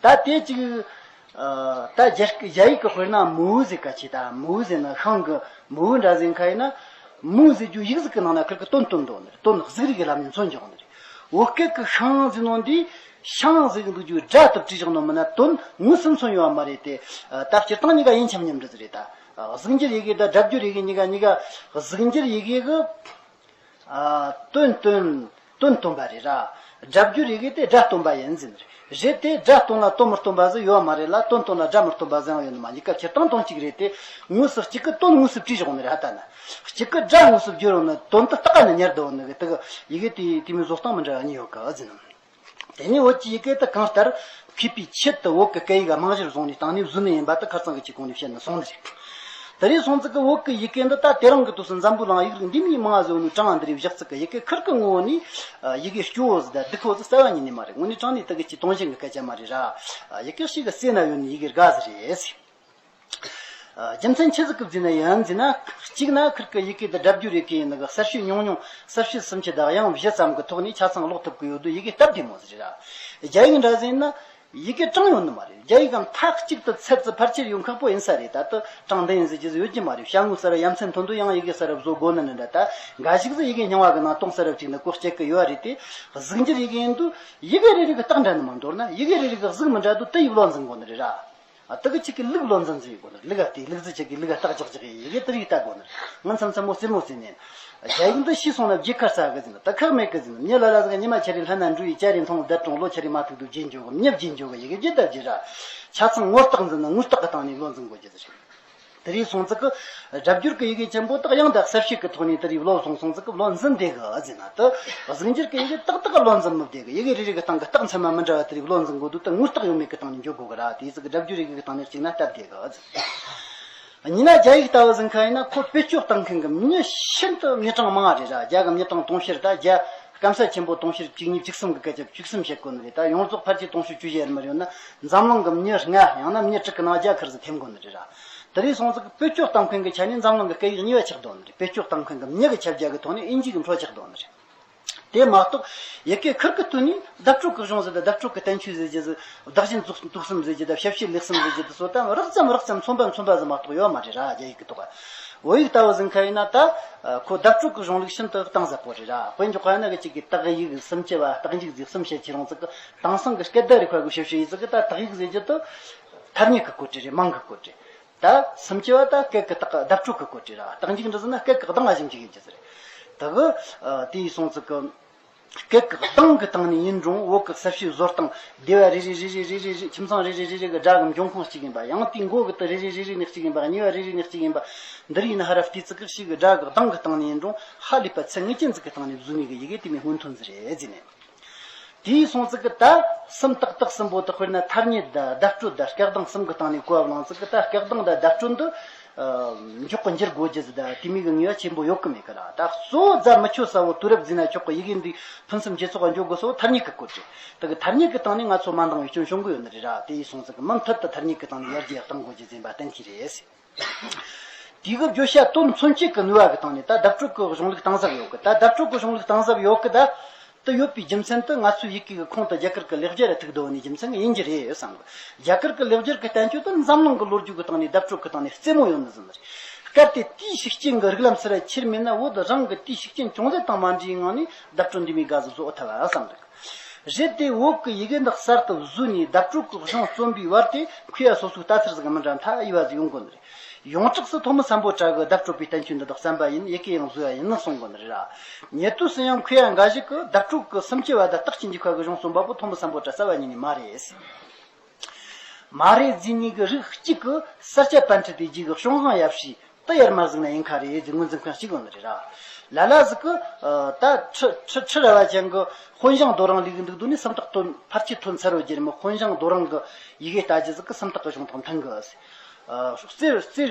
ད་དེ་གཅིག་ཨ། ད་རྒྱ་རྒྱ་ཡིག་གི་དཔེར་ན་མུའུ་ཟེར་ག་ཆེ། ད་མུའུ་ཟེར་ན་ཤིང་གི་མུའུ་འདྲ་ཟེར་མཁན་ཡིན་ན། མུའུ་ཟེར་རྒྱུ་ཡིག་གཟུགས་ཀྱི་ནང་ན་ཁིར་གི་དོན་སྟོན་འདུག་ནི། དོན་གཟུགས་རིས་ཀྱི་ལམ་ནས་མཚོན་འཇོག་ནི་རེད། བོད་སྐད་ཀྱི་ཤིང་ཟེར་ནོ་འདི་ཤིང་ཟེར་གི་འདུག་རྒྱུ་སྒྲ་དུ་བྲིས་བཞག་ནོ་མིན་ན་དོན་དངོས་སུ་མཚོན་ཡོད་མ་རེད་དེ། ད་སྤྱིར་བཏང་གཉིས་ཀ་ཡིན་འཁྱམ་མཉམ་འདྲ་ཟིག་རེད་ད། གཟུགས་འགྱུར་ཡི་གེ་དང་སྒྲ་བསྒྱུར་ཡི་གེ་གཉིས་ཀ་གཉིས་ཀ་གཟུགས་འགྱུར་ཡི་གེ་གི། ཨ། དོན་སྟོན། དོན་སྟོན་པ་རེད་ར། སྒྲ་བསྒྱུར་ཡི་གེ་དེ་སྒྲ་སྟོན་པ་ཡིན་ཟེར་ནི་རེད། རེད་དེ་སྒྲ་སྟོན་ལ་དོན་མི་སྟོན་པ་ཟིག་ཡོད་མ་རེད་ལ། དོན་སྟོན་ལ་སྒྲ་མི་སྟོན་པ་ཟིག་ཡང་ཡོད་ནི་མ། གཉིས་ཀ་སྤྱིར་བཏང་དོན་གཅིག་རེད་དེ། དངོས་སུ་གཅིག་གི་དོན་དངོས་སུ་བྲིས་བཞག་ནི་རེད། ཧ་ད་ན་གཅིག་གི་སྒྲ་དངོས་སུ་བསྒྱུར་ཡོང་ན་དོན་དུ་རྟགས་ནི་ཉར་དུ་ཡོང་ནི་གི། དེ་གི་ཡི་གེ་དེ་དེ་མོའི་བཟོ་སྟངས་མི་འདྲ་བ་གཉིས་ཡོད་གི་ཟེར་ནི། དེ་ནས་བོད་ཀྱི་ཡི་གེ་དེ་གང་ལྟར་མཁས་པའི་ཆེད་དུ་བོད་ཀྱི་སྐད་ཡིག་རྨང་གཞིར་བཟུང་ནས་བཏང་ནས་བཟོས་ནི་ཡིན་པ་དེ་ཁ་སང་གི་ཆེད་གོང་ནས་བཤད་ནས་སོང་ནི་རེད། དེ་རིང་སོང་ཙི་གི་བོད་ཀྱི་ཡི་གེ་འདི་ད་དེ་རིང་གི་དུས་སུ་འཛམ་བུ་གླིང་ཡིག་རིགས་འདི་མིའི་མང་ཟེར་བ་ནི་གྲངས་འདི་རིགས་བཞག་ཙི་གི་ཡི་གེ་ཁིར་གི་ངོ་བོ་ནི། ཡི་གེ་སྐྱོ་བོ་ཟིག་དང་སྡུག་པོ་ཟིག་རྩ་བ་ཉིད་ནས་མ་རེད། དངོས་གནས་དྲང་གནས་དེ་གི་ཅི་དོན་གཞན་གི་སྐད་ཆ་མ་རེད་ར། ཡི་གེ་ཞིག་གི་རྩེ་ན་ཡོད་ནི་ཡི་གེ་དགའ་ཟིག་རེད། རྒྱུ་མཚན་ཆི་ཟིག་གི་བརྩིས་ན་ཡིན་ཟེར་ན། གཅིག་ན་ཁིར་གི་ཡི་གེ་འདི་སྒྲ་བསྒྱུར་ཡི་གེ་ཡིན་ནི་གི་གསལ་བྱེད་ཉུང་ཉུང་གསལ་བྱེད་སུམ་ཅུ་དང་དབྱངས་བཞི་ཙམ་གི་ཐོག་ནས་ཆ་ཚང་ཀློག་ཐུབ་གི་ཡོད་དུས་ཡི་གེ་སྟབས་བདེ་མོ་ཟིག་རེད་ར། རྒྱ་ཡིག་འདྲ་ཟེར་ན། ཡི་གེ་གྲངས་ཡོད་ནི་མ་རེད། རྒྱ་ཡིག་གམ་མཐའ་གཅིག་ཏུ་ཚད་ཙི་ཕལ་ཆེར་ཡོད་མཁན་པོ་ཡིན་ས་རེད། ད་ལྟ་གྲངས་འདི་ཡིན་ཟེར་རྒྱུ་ཟིག་ཡོད་ཀྱི་མ་རེད། ཤ་དངོས་ས་ར་ཡ་མཚན་ཐོན་དུས་ཡང་ཡི་གེ་ས་ར་བཟོ་དགོས་ནི་ནི་འདྲ། ད་འགའ་ཞིག་ཟིག་ཡི་གེ་རྙིང་བ་གི་ནང་གཏོང་ས་ར་བཅུག་ནི་གོ་སྐྱེ་གི་ཡོད་རེད་དེ། གཟུགས་འགྱུར་ཡི་གེ་ཡིན་དུས་ཡི་གེ་རེ་རེ་གི་རྟགས་འདྲ་ནི་མ་འདོར་ན། ཡི་གེ་རེ་རེ་གི་གཟུགས་མི་འདྲ་དུས་དེ་ཡི་བློ་འཛིན་དགོས་ནི་རེད་ར། ཨ། དེ་གི་ཆེད་ཀྱི་ལུགས་བློ་འཛིན་ཟིག་ཡོད་དགོས་ནི། ལུགས་ཨ། དེ་ལུགས་ཟིག་ཆེད་ཀྱི་ལུགས་ཨ། རྟགས་ཅག་ཅག་ཡི་གེ་དེ་རིགས་ལྟ་དགོས་ནི། ང་མཚམས་མཚམས་མོ་རྩེད་མོ་རྩེ་ནས། རྒྱ་ཡིག་འདི་ཤེས་སོང་ན་རྒྱལ་ཁ་ས་གི་ཟིན། ད་ཁག་མེད་གི་ཟིན། མྱི་ལ་ལ་ཟིག་ཉི་མ་ཆ་རེ་ལྷན་ན་འགྲོ་ཡི་ཅ་རེ་མཐོང་བརྡ་དྲང་ལོ་ཆ་རེ་མ་ཐུག་དུ་རྗེས་འཇོག་གི། མྱི་རྗེས་འཇོག་གི་ཡི་གེ་རྒྱུ་ལྟ་རྒྱུ་ར། ཆ་ཚང་ངོ་རྟགས་འཛིན་ན་ངོ་རྟགས་གི་སྟེང་ནས་བློ་འཛིན་དགོས་རྒྱུ་ཟིག་རེད། དེ་རིགས་སོང་ཙི་གི་སྒྲ་བསྒྱུར་གི་ཡི་གེ་ཆེན་པོ་དག་ཡང་དག་གསལ་བྱེད་ཀྱི་ཐོག་ནས་དེ་རིགས་བློ་བཟུང་སོང་ཙི་གི་བློ་འཛིན་བདེ་གི་ཟིན་ན། དེ་གཟུགས་འགྱུར་གི་ཡི་གེ་ཏག་ཏག་བློ་འཛིན་མི་བདེ་གི། ཡི་གེ་རེ་རེ་གི་སྟེང་གི་རྟགས་མཚན་མ་མི་འདྲ་བ་དེ་རིགས་བློ་འཛིན་དགོས་དུས་དེ་ངོ་རྟགས་ཡོད་མེད་གི་སྟེང་ནས་འཇོག་དགོས་གི་ར། དེ་ཙི་གི་སྒྲ་བསྒྱུར་ཡི་གེ་གི་སྟེང་ནས་གཅིག་ན་སྟབས་བདེ་གི་ཟིན། ཡིན་ན་རྒྱ་ཡིག་ལྟ་བུ་ཟིན་མཁན་ཡིན་ན་ཁོ་བེད་སྤྱོད་གཏང་མཁན་གི་མྱི་ཤིན་ཏུ་མྱི་གྲངས་མང་བ་རེད་ར། རྒྱ་གི་མྱི་གྲངས་དུང་ཕྱུར། ད་རྒྱ་སྐམ་ས་ཆེན་པོ་དུང་ཕྱུར་བཅུ་གཉིས་བཅུ་གསུམ་གི་སྐད་ཆ་བཅུ་གསུམ་བཤད་དགོས་ནི་རེད། ད་ཡོངས་རྫོགས་ཕལ་ཆེར་དུང་ཕྱུར་བཅུ་བཞི་ཡར་མར་ཡོད་ན་འཛམ་གླིང་གི་མྱི་ལྔ་ཡང་ན་མྱི་དྲུག་གི་ནང་རྒྱ་ཁེར་ཟིག་འཐེན་དགོས་ནི་རེད་ར། དེ་རིགས་སོང་ཙི་གི་བེད་སྤྱོད་གཏང་མཁན་གི་ཆ་ནས་འཛམ་གླིང་གི་སྐད་ཡིག་གཉིས་པ་ཆགས་བསྡད་ནི་རེད། བེད་སྤྱོད་གཏང་མཁན་གི་མྱི་གི་ཁྱབ་རྒྱ་གི་ཐོག་ནས་དབྱིན་ཇི་གི་འཕྲོ་ཆགས་བསྡད་ནི་རེད། དེ་མ་གཏོགས་ཡི་གེ་ཁུར་གི་ཐོག་ནས་བརྡ་སྤྲོད་ཀྱི་གཞུང་ཟེར་ད། བརྡ་སྤྲོད་ཀྱི་བསྟན་བཅོས་ཟེར་རྒྱུ་ཟིག་བདག་གཞན་དུག་གསུམ་ཟེར་རྒྱུ་ད། ཞབས་ཕྱི་ལེགས་གསུམ་ཟེར་རྒྱུ་ད་སོགས་ད་རགས་ཙམ་རགས་ཙམ་མཚོན་པ་མཚོན་པ་ཟིག་མ་གཏོགས་ཡོད་མ་རེད་ར། རྒྱ་ཡིག་གི་ཐོག་བོད་ཡིག་ལྟ་བུ་ཟིན་མཁན་ཡིན་ན་ད་ཁོ་བརྡ་སྤྲོད་ཀྱི་གཞུང་ལུགས་ཤིན་ཏུ་གཏིང་ཟབ་པོ་རེད་ར། དཔེ་འཇོག་པ་ཡིན་ན་གི་གཅིག་གི་དག་ཡིག་སུམ་ཅུ་བ། རྟགས་འཇུག་ཟིག་གསུམ་བཤད་ཀྱི་རུང་ཙི་གི་དེང་སང་གི་སྐད་བརྡ་རིག་པ་གི་ཞིབ་བཤེར་ཡིན་ཙི་གི་ད་དག་ཡིག་ཟེར་རྒྱུ་ད་ཐ་སྙད་ཀྱི་བཀོད་སྒྲིག་རེད། མིང་གི་བཀོད་སྒྲིག་ད་སུམ་ཅུ་བ་ད་སྐད་ཀྱི་རྟགས་བརྡ་སྤྲོད་ཀྱི་བཀོད་སྒྲིག་ར། རྟགས་འཇུག་འདི་ཟེར་ན་སྐད་ཀྱི་གདངས་ང་ཞིབ་འཇུག་ཡིན་རྒྱུ་ཟེར། དེ་གི་ཨ་དེ་ཡི་སོང་ཙི་གི་སྐད་ཀྱི་གདངས་ཀྱི་སྟེང་ནས་ཡིན་རུང་བོད་ཀྱི་གསལ་བྱེད་བཟོ་སྟངས་སྡེ་བ་རེ་རེ་རེ་རེ་རེ་རེ་རེ། ཁྱིམ་ཚང་རེ་རེ་རེ་རེ་གི་སྒྲ་གི་འབྱུང་ཁུངས་གཅིག་ཡིན་པ། ཡང་དེའི་མགོ་གི་དེ་རེ་རེ་རེ་རེ་ནས་གཅིག་ཡིན་པ། གཉིས་པ་རེ་རེ་ནས་གཅིག་ཡིན་པ། འདི་རིགས་ཡིན་ན་ཧ་ར་བལྟས་ཙི་གི་ཞིག་གི་སྒྲ་གི་གདངས་ཀྱི་སྟེང་ནས་ཡིན་རུང་ཧ་ལས་པ་ཚད་ངེས་ཅན་ཟིག་གི་སྟེང་ནས་བཟོས་ནས་གི་ཡི་གེ་དེ་མོ་སྔོན་ཐོན་ཟིག་རེད་ཟེར་ནས། དེའི་སོང་ཙི་གི་ད་སུམ་རྟགས་རྟགས་གསུམ་པོ་དག་དཔེར་ན་ཐ་སྙད་དང་བརྡ་སྤྲོད་དང་སྐད་གདངས་གསུམ་གི་སྟེང་ནས་གོ་བ་བླངས་ཙི་གི་ད་སྐད་གདངས་དང་བརྡ་སྤྲོད་འདི་ཨ་མགྱོགས་གི་འགྱུར་དགོས་རྒྱུ་ཟིག་ད་དེ་མོ་གི་ངེས་པ་ཆེན་པོ་ཡོད་གི་མེད་གི་ར། ད་གཙོ་བོ་རྫ་མི་ཆོད་ས་བོ་དུས་རབས་ཟིན་ན་ཆོག་གི་ཡི་གེ་འདི་ཕུན་སུམ་ཇེ་ཚོགས་འགྱོ་དགོས་ས་བོ་ཐ་སྙད་གི་བཀོད་སྒྲིག་དེ་གི་ཐ་སྙད་གི་སྟེང་ནས་ང་ཚོ་མ་འདང་བའི་སྐྱོན་བྱུང་གི་ཡོད་ནི་རེད་ར། དེ་ཡིན་སོང་ཙི་གི་མུ་མཐུད་དུ་ཐ་སྙད་གི་སྟེང་ནས་ཡར་རྒྱས་གཏང་དགོས་རྒྱུ་ཟིན་པ་གཏན་འཁེལ་རེད། དེ་གི་བརྗོད་བྱ་དོན་མཚོན་བྱེད་ཀྱི་ནུས་པ་གི་སྟེང་ནས་ད་བརྡ་སྤྲོད་ཀྱི་གཞུང་ལུགས་གཏིང་ཟབ་ཡོད་གི། ད་བརྡ་སྤྲོད་ཀྱི་གཞུང་ལུགས་གཏིང་ཟབ་ཡོད་གི་ད། དེ་ཡོད་པའི་རྒྱུ་མཚན་དེ་ང་ཚོའི་ཡི་གེ་གི་ཁོངས་དུ་རྒྱ་གར་གྱི་ལེགས་སྦྱར་ཐུག་བསྡད་ནི་རྒྱུ་མཚན་ཡིན་རྒྱུ་རེད་བསམ་གི། རྒྱ་གར་གྱི་ལེགས་སྦྱར་གྱི་བསྟན་བཅོས་དེ་འཛམ་གླིང་གི་ལོ་རྒྱུས་ཀྱི་སྟེང་ནས་བརྡ་སྤྲོད་ཀྱི་སྟེང་ནས་རྩེ་མོ་ཡོད་ནི་ཟིག་རེད། གལ་ཏེ་དེའི་ཤུགས་རྐྱེན་གྱི་རིགས་ལམ་ཟེར་བ་ཁྱེར་མེད་ན་བོད་རང་གི་དེའི་ཤུགས་རྐྱེན་ཅུང་ཟད་དང་མ་འདྲ་བའི་ངང་ནས་བརྡ་སྤྲོད་འདི་མོ་ག་ཟིག་བཟོ་ཐུབ་བ་བསམ་གི། རེད་དེ་བོད་ཀྱི་ཡི་གེ་འདི་གསར་དུ་བཟོས་ནས་བརྡ་སྤྲོད་ཀྱི་གཞུང་རྩོམ་པའི་བར་དེ་མཁས་པ་སོ་སོའི་ལྟ་ཚུལ་ཟིག་མི་འདྲ་མཐའ་ཡས་པ་ཟིག་ཡོང་དགོས་ནི་རེད། ཡོངས་གྲགས་སུ་ཐོན་མི་སམ་བྷོ་ཊ་གིས་བརྡ་སྤྲོད་པའི་བསྟན་བཅོས་འདི་དག་བརྩམས་པ་ཡིན། ཡི་གེ་ཡང་བཟོས་པ་ཡིན་ནི་གསུང་གོ་ནི་རེད་ར། ཉེ་དུས་སུ་ཡང་མཁས་པ་འགའ་ཞིག་གིས་བརྡ་སྤྲོད་ཀྱི་སུམ་ཅུ་བ་དང་རྟགས་ཀྱི་འཇུག་པ་གི་གཞུང་རྩོམ་པ་པོ་ཐོན་མི་སམ་བྷོ་ཊ་རྩ་བ་ཉིད་ནས་མ་རེད། མ་རེད་ཟེར་ནི་གི་རིགས་གཅིག་གིས་ས་སྐྱ་པཎྜི་ཏའི་རྗེས་ཀྱི་གཞུང་དབང་ཡབ་སྲས་དེ་ཡར་མར་གཟིགས་ན་ཡིན་ཁ་རེད་ཟེར་ངོས་འཛིན་མཁན་གཅིག་ཡོད་ནི་རེད་ར། ལ་ལ་ཟིག་གིས་ད་ཁྲི་ཁྲི་ཁྲི་རལ་པ་ཅན་གྱི་དཔོན་ཞང་རྡོ་རིང་ལས་གི་འདུག་དུས་ནས་སུམ་རྟགས་ཐོན་ཕལ་ཆེར་ཐོན་ཚར་བ་རྒྱུ་རེད་མོ། དཔོན་ཞང་རྡོ་རིང་གི་ཡི་གེ་ལྟ་རྒྱུ་ཟིག་གིས་སུམ་རྟགས་ཀྱི་གཞུང་དང་མཐུན་གི། རྩེར་རྩེར་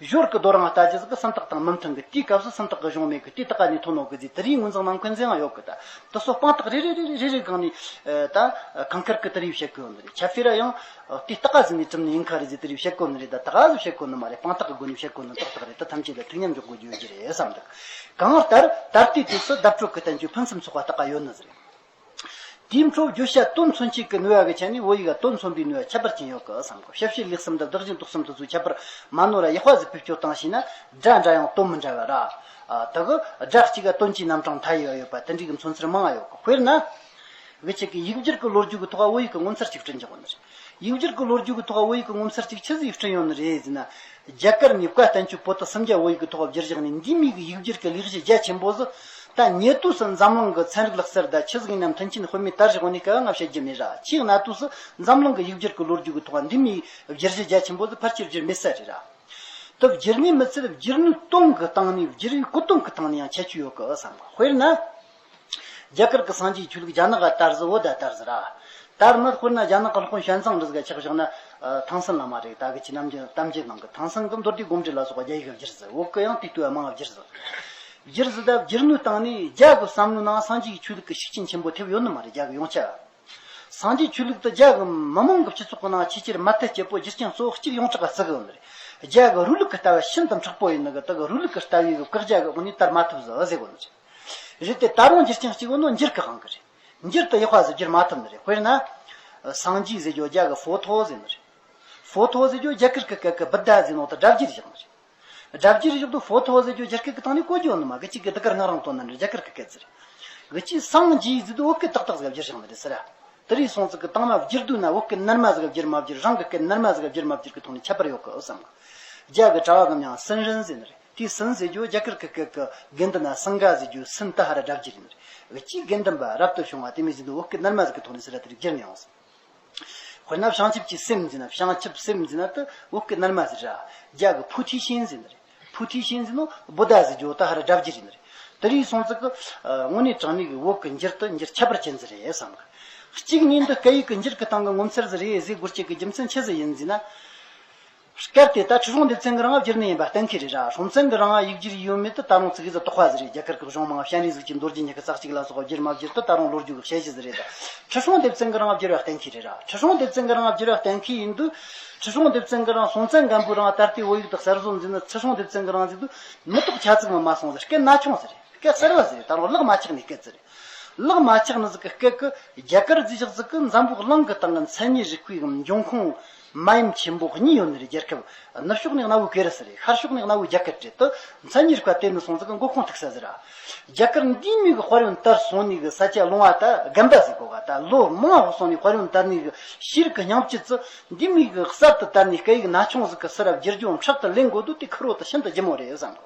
ཞོར་གི་རྡོ་རིང་ལྟ་རྒྱུ་ཟིག་གི་སུམ་རྟགས་དང་མི་མཐུན་གི། དེའི་སྐབས་སུ་སུམ་རྟགས་གི་གཞུང་མེད་གི། དེ་ད་ག་ནས་ཐོན་ནོ་གི་ཟེར་དེ་རིགས་ངོས་འཛིན་གནང་མཁན་ཟིག་ཡང་ཡོད་གི། ད་དེ་ཚོ་དཔང་རྟགས་རེ་རེ་རེ་རེ་རེ་སྒང་ནས་ད་གང་ཁེར་གི་དེ་རིགས་བཤད་གི་ཡོད་ནི་རེད། ཁྱབ་བྱེད་ར་ཡང་དེ་ད་ག་ཟིག་ནས་གྲུབ་ནི་ཡིན་ཁ་རེད་ཟེར་དེ་རིགས་བཤད་གི་ཡོད་ནི་རེད། ད་ད་ག་ཟིག་བཤད་གི་ཡོད་ནི་མ་རེད། དཔང་རྟགས་གི་སྒོ་ནས་བཤད་གི་ཡོད་ནི་ཏག་ཏག་རེད། ད་ཐམས་ཅད་ལ་ཐུགས་མཉམ་འཇོག་དགོས་རྒྱུ་ཡོད་རྒྱུ་རེད་བསམ་འདུག་གང་ལྟར་ད་ལྟའི་དུས་སུ་བརྡ་སྤྲོད་ཀྱི་བསྟན་བཅོས་ཕུན་སུམ་ཚོགས་པ་ད་ག་ཡོད་ནི་ཟིག་རེད། དེའི་འཕྲོ་བརྗོད་བྱ་དོན་མཚོན་བྱེད་ཀྱི་ནུས་པ་གི་ཆ་ནས་བོད་ཡིག་ག་དོན་མཚོན་པའི་ནུས་པ་ཁྱད་པར་ཅན་ཡོད་གི་བསམ་གི། ཞབས་ཕྱི་ལེགས་གསུམ་དང་བདག་གཞན་དུག་གསུམ་དེ་ཚོའི་ཁྱད་པར་མ་ནོར་ར་ཡག་པ་ཟིག་བེད་སྤྱོད་བཏང་ཤེས་ན་སྒྲ་འདྲ་ཡང་དོན་མི་འདྲ་བ་ར། ཨ། དེ་གི་སྒྲ་གཅིག་ག་དོན་གྱི་རྣམ་གྲངས་མཐའ་ཡས་པ་ཡོད་པ་དེ་འདྲའི་གི་མཚོན་ཚུལ་མང་ང་ཡོད་གི། དཔེར་ན། གི་ཆེད་ཀྱི་ཡིག་སྒྱུར་གྱི་ལོ་རྒྱུས་ཀྱི་ཐོག་བོད་ཡིག་གི་ངོ་མཚར་ཅིག་བསྐྲུན་བཞག་ཡོད་ནི་རེད། ཡིག་སྒྱུར་གྱི་ལོ་རྒྱུས་ཀྱི་ཐོག་བོད་ཡིག་གི་ངོ་མཚར་ཅིག་ཆི་ཟིག་བསྐྲུན་ཡོད་ནི་རེད་ཟེར་ན། རྒྱ་གར་ནས་བཀའ་བསྟན་བཅོས་པོ་ཏི་སུམ་བརྒྱ་བོད་ཡིག་གི་ཐོག་བསྒྱུར་བཞག་ནས་འདི་མོ་གི་ཡིག་སྒྱུར་གྱི་ལས་གཞི་རྒྱ་ཆེན་པོ་ཟིག་ད་ཉེ་དུས་སུ་འཛམ་གླིང་གི་ཚན་རིག་ལག་རྩལ་ད་ཆི་ཟིག་ཡིན་ན་མཐུན་རྐྱེན་དཔེ་མེད་དར་བཞག་ནི་སྐབས་ང་བཤད་རྒྱུ་མེད་ར། ཆེས་གནའ་དུས་སུ་འཛམ་གླིང་གི་ཡིག་སྒྱུར་གྱི་ལོ་རྒྱུས་ཀྱི་ཐོག་འདི་མོ་བསྒྱུར་བཞག་རྒྱ་ཆེན་པོ་ཟིག་ཕལ་ཆེར་བསྒྱུར་མེད་ས་རེད་ར། དེ་བསྒྱུར་ནི་མི་ཚད་བསྒྱུར་ནི་དོན་གྱི་སྟེང་ནས་བསྒྱུར་བའི་གོ་དོན་གྱི་སྟེང་ནས་ཡང་ཁྱད་ཆོས་ཡོད་གི་བསམ་གི། དཔེར་ན། རྒྱ་གར་གྱི་སངས་རྒྱས་ཆོས་ལུགས་རྒྱ་ནག་ག་དར་ཟིག་བོད་ད་དར་ཟིག་ར། དར་ནི་དཔེར་ན་རྒྱ་ནག་གི་སློབ་དཔོན་ཞན་ཙང་རི་ཟིག་ག་ཆ་བཞག་ན། ཨ། ཐང་སན་བླ་མ་རེད། ད་གི་ཆི་གནམ་རྒྱུད་གཏམ་རྒྱུད་ནང་གི་ཐང་སན་གི་མདོ་སྡེ་དགོངས་འགྲེལ་ལ་སོགས་པ་རྒྱ་ཡིག་ག་བསྒྱུར་ཟིག་བོད་གི་ཡང་དེ་ལྟ་བུ་མང་བ་བསྒྱུར་ཟིག་བསྒྱུར་ཟིག་ད་བསྒྱུར་ནི་སྟེང་ནས་རྒྱ་གི་བསམ་བློའི་ནང་སངས་རྒྱས་ཀྱི་ཆོས་ལུགས་ཀྱི་ཤུགས་རྐྱེན་ཆེན་པོ་ཐེབས་ཡོད་ནི་མ་རེད། རྒྱ་གི་ཡོངས་ཁྱབ། སངས་རྒྱས་ཆོས་ལུགས་དེ་རྒྱ་གི་མི་མང་གི་སྤྱི་ཚོགས་ཀྱི་ནང་ཆེས་ཆེར་མ་མཐུན་སྐྱེ་བོ་རྒྱུ་རྐྱེན་གཙོ་བོ་གཅིག་ཡོངས་གྲགས་པ་བརྩི་གི་ཡོད་ནི་རེད། རྒྱ་གི་རུ་ལུགས་ཀྱི་ལྟ་བ་ཤིན་ཏུ་མཁྲེགས་པོ་ཡིན་ནི་གི། དེ་གི་རུ་ལུགས་ཀྱི་ལྟ་བའི་གི་བཀག་རྒྱ་གི་སྒོ་ནས་དར་མ་ཐུབ་ཟིག་ཟེར་གོ་ནི་རེད། རེད་དེ་ད་རུང་རྒྱུ་རྐྱེན་གཅིག་བོ་ནི་འགྱུར་གི་དབང་གི་རེད། འགྱུར་དེ་ཡག་པ་ཟིག་བསྒྱུར་མ་ཐུབ་ནི་རེད། དཔེར་ན། སངས་རྒྱས་ཟེར་རྒྱུ་རྒྱ་གི་ཧྥོ་ཐོ་ཟེར་ནི་རེད། ཧྥོ་ཐོ་ཟེར་རྒྱུ་རྒྱ་གར་གི་སྐད་གི་བུདྡྷ་ཟེར་ནོ་ད་སྒྲ་བསྒྱུར་བཞག་ནི་རེད། སྒྲ་བསྒྱུར་བཞག་དུས་ཧྥོ་ཐོ་ཟེར་རྒྱུ་རྒྱ་སྐད་གི་སྟེང་ནས་གོ་རྒྱུ་ཡོད་ནི་མ་གི་གཅིག་གི་དེ་གར་ངག་རིང་དོན་ནི་རེད། རྒྱ་གར་གི་སྐད་ཟེར། གི་ཅི་སངས་རྒྱས་ཟེར་དུས་བོད་སྐད་ཏག་ཏག་ཟིག་བསྒྱུར་བཞག་ནི་རེད་ཟེར། དེ་རིང་སོང་ཙིག་གི་དང་མ་བསྒྱུར་དུས་ན་བོད་སྐད་ནར་མ་ཟིག་བསྒྱུར་མ་བསྒྱུར། རང་གི་སྐད་ནར་མ་ཟིག་བསྒྱུར་མ་བསྒྱུར་གི་ཐོག་ནས་ཁྱད་པར་ཡོད་གི་བསམ་གི། རྒྱ་གི་གྲྭ་བ་གི་མྱིང་སུན་རིན་ཟེར་ནི་རེད། དེའི་སུན་ཟེར་རྒྱུ་རྒྱ་གར་གི་སྐད་གི་དགེ་འདུན་ན་སིང་ག་ཟེར་རྒྱུ་སུན་ད་ཧ་ར་སྒྲ་བསྒྱུར་ཡིན་ནི་རེད། གི་ཅི་དགེ་འདུན་པ་རབ་ཏུ་བྱུང་བ་དེ་མོ་ཟེར་དུས་བོད་སྐད་ནར་མ་ཟིག་གི་ཐོག་ནས་ཟེར་ར་དེ་རིགས་བསྒྱུར་ནས་ཡོང་ཟེར། དཔེར་ན་བྱང་ཆུབ་ཀྱི་སེམས་ཟེར་ན། བྱང་ཆུབ་སེམས་ཟེར་ན་དེ་བོད་སྐད་ནར་མ་ཟིག་ར། རྒྱ་གི་ཕུ་ཐི་ཤིན་ཟེར་ནི་རེད། ཕུ་ཐི་ཤིན་ཟེར་ནོ་བུ་དྷ་ཟེར་རྒྱུ་ད་ཧ་ར་སྒྲ་བསྒྱུར་ཡིན་ནི་རེད། དེ་རིང་སོང་ཙིག་གི་དངོས་གནས་དྲང་གནས་ཀྱི་བོད་ཀྱི་འགྱུར་དུ་འགྱུར་ཁྱད་པར་ཅན་ཟིག་རེད་བསམ་གི། གཅིག་ནས་འདི་སྐད་ཡིག་གི་འགྱུར་གི་སྟེང་གི་ངོ་མཚར་ཟིག་རེད་ཟེར་དགོས་རྒྱུ་གི་རྒྱུ་མཚན་ཆི་ཟིག་ཡིན་ཟེར་ན། སྐབས་དེ་ད་ཁྲི་སྲོང་ལྡེ་བཙན་གྱི་རིང་བསྒྱུར་ནི་ཡིན་པ་གཏན་འཁེལ་རེད་ར། སྲོང་བཙན་གྱི་རིང་ཡིག་སྒྱུར་ཡོད་མེད་དེ་ད་རུང་ཙིག་གེ་ཟིག་དོགས་པ་ཟིག་རེད། རྒྱ་གར་གྱི་གཞུང་མང་སྤྱན་རས་གཟིགས་ཀྱི་མདོ་རྒྱུད་ཉི་ཤུ་རྩ་གཅིག་ལ་སོགས་བསྒྱུར་མ་བསྒྱུར་དེ་ད་རུང་ལོ་རྒྱུས་ཀྱི་དཔྱད་གཞི་ཟིག་རེད། ད་ཁྲི་སྲོང་ལྡེ་བཙན་གྱི་རིང་བསྒྱུར་བ་གཏན་འཁེལ་རེད་ར། ཁྲི་སྲོང་ལྡེ་བཙན་གྱི་རིང་བསྒྱུར་བ་གཏན་འཁེལ་ཡིན་དུས། ཁྲི་སྲོང་ལྡེ་བཙན་གྱི་རིང་སྲོང་བཙན་སྒམ་པོའི་རིང་ད་ལྟའི་བོད་ཡིག་དེ་གསར་བཟོ་མཛད་ནི། ཁྲི་སྲོང་ལྡེ་བཙན་གྱི་རིང་ཟིག་དུས་མི་ཐོག་ཆ་ཙིག་མ་མ་སོང་ཟེར། སྐད་ན་ཆུང་ཟེར། སྐད་གསར་བ་ཟེར། ད་རུང་ལག་མ་ཆགས་ནི་སྐད་ཟེར། ལག་མ་ཆགས་ནི་ཟིག་གི་སྐད་གི་རྒྱ་གར་ཟེར་བཞག་ཟིག་གི་འཛམ་བུ་གླིང་གི་སྟེང་གི་མཚན་ཉིད་རིག་པའི་འབྱུང་ཁུངས་མ་ཡིན་ཆེན་པོ་གཉིས་ཡོད་ནི་རེད། རྒྱལ་ཁབ་ནུབ་ཕྱོགས་ནས་གནའ་བོའི་ཀེ་རི་སི་རེད། ཤར་ཕྱོགས་ནས་གནའ་བོའི་རྒྱ་གར་རེད། དེ་མཚན་ཉིད་རིག་པ་དེ་ནི་སོང་ཟིག་གི་མགོ་ཁུངས་ཐུག་ས་ཟིག་ར། རྒྱ་གར་འདིའི་མིག་གི་དཔལ་ཡོན་དར་སོང་ནི་གི་ས་ཆ་ལུང་བ་ད་དགོན་པ་ཟིག་གོ་ག་ད་ལོ་མང་བ་སོང་ནི་དཔལ་ཡོན་དར་ནི་གི་ཤེས་རིག་གི་སྙིང་བཅུད་ཙི་འདིའི་མིག་གི་གསར་དུ་དར་ནི་སྐད་ཡིག་ན་ཆུང་ཟིག་གི་སི་ར་བསྒྱུར་རྒྱུ་ཕྲག་ཏུ་ལེན་དགོས་དུས་དེ་ཁུར་བོ་དེ་ཤིན་ཏུ་ལྗིད་མོ་རེད་བསམ་གི།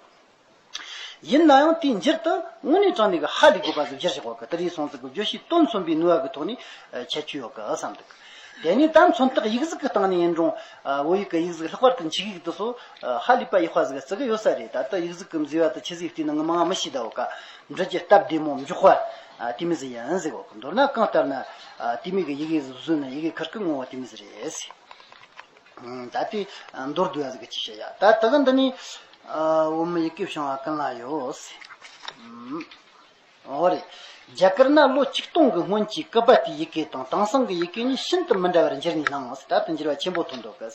ཡིན་ན་ཡང་དེའི་འགྱུར་དུ་དངོས་གནས་དྲང་གནས་ཀྱི་ཧ་ལས་དགོས་པ་ཟིག་བསྒྱུར་བཞག་གོ་གི། དེ་རིང་སོང་ཟིག་གི་བརྗོད་བྱའི་དོན་མཚོན་པའི་ནུས་པ་གི་ཐོག་ནས་ཁྱད་ཆོས་ཡོད་གི་བསམ་འདུག་དེ་ནས་ད་མཚོན་རྟགས་ཡིག་གཟུགས་ཀྱི་སྟེང་ནས་ཡིན་རུང་བོད་ཡིག་གི་ཡིག་གཟུགས་ལྷག་པར་དུ་འཇིགས་ཡིག་དེ་ཚོ་ཧ་ལས་པ་ཡག་པ་ཟིག་བརྩི་གི་ཡོད་ས་རེད། ད་ལྟ་ཡིག་གཟུགས་ཀྱི་མཛེས་པ་དེ་ཆི་ཟིག་བལྟས་ན་ངོ་མ་ང་མི་ཤེས་ད་འོ་ཀ་འབྲི་རྒྱུ་སྟབས་བདེ་མོ་མགྱོགས་པ་དེ་མོ་ཟིག་ཡིན་ཟེར་གོ་གི། མདོར་ན་གང་ལྟར་ན་དེ་མོ་གི་ཡི་གེ་ཟིག་བཟོས་ན་ཡི་གེ་ཁུར་གི་ངོ་བོ་དེ་མོ་ཟིག་རེད་ཟེར། ད་དེ་མདོར་བསྡུས་པ་ཟིག་གི་ཅིག་བཤད་ཡ། ད་ད་གི་འདི་ནི་བོད་མི་ཡི་གེ་བྱུང་བ་ཀུན་ལ་ཡོད། འོ་རེད། རྒྱ་གར་ན་ལོ་ཆིག་སྟོང་གི་སྔོན་གྱི་ཀུ་པ་ཏིའི་ཡི་གེ་དང་དེང་སང་གི་ཡི་གེ་གཉིས་ཤིན་ཏུ་མི་འདྲ་བར་འགྱུར་ནས་སྣང་། ད་དུང་འགྱུར་བ་ཆེན་པོ་ཐོན་འདུག་གི།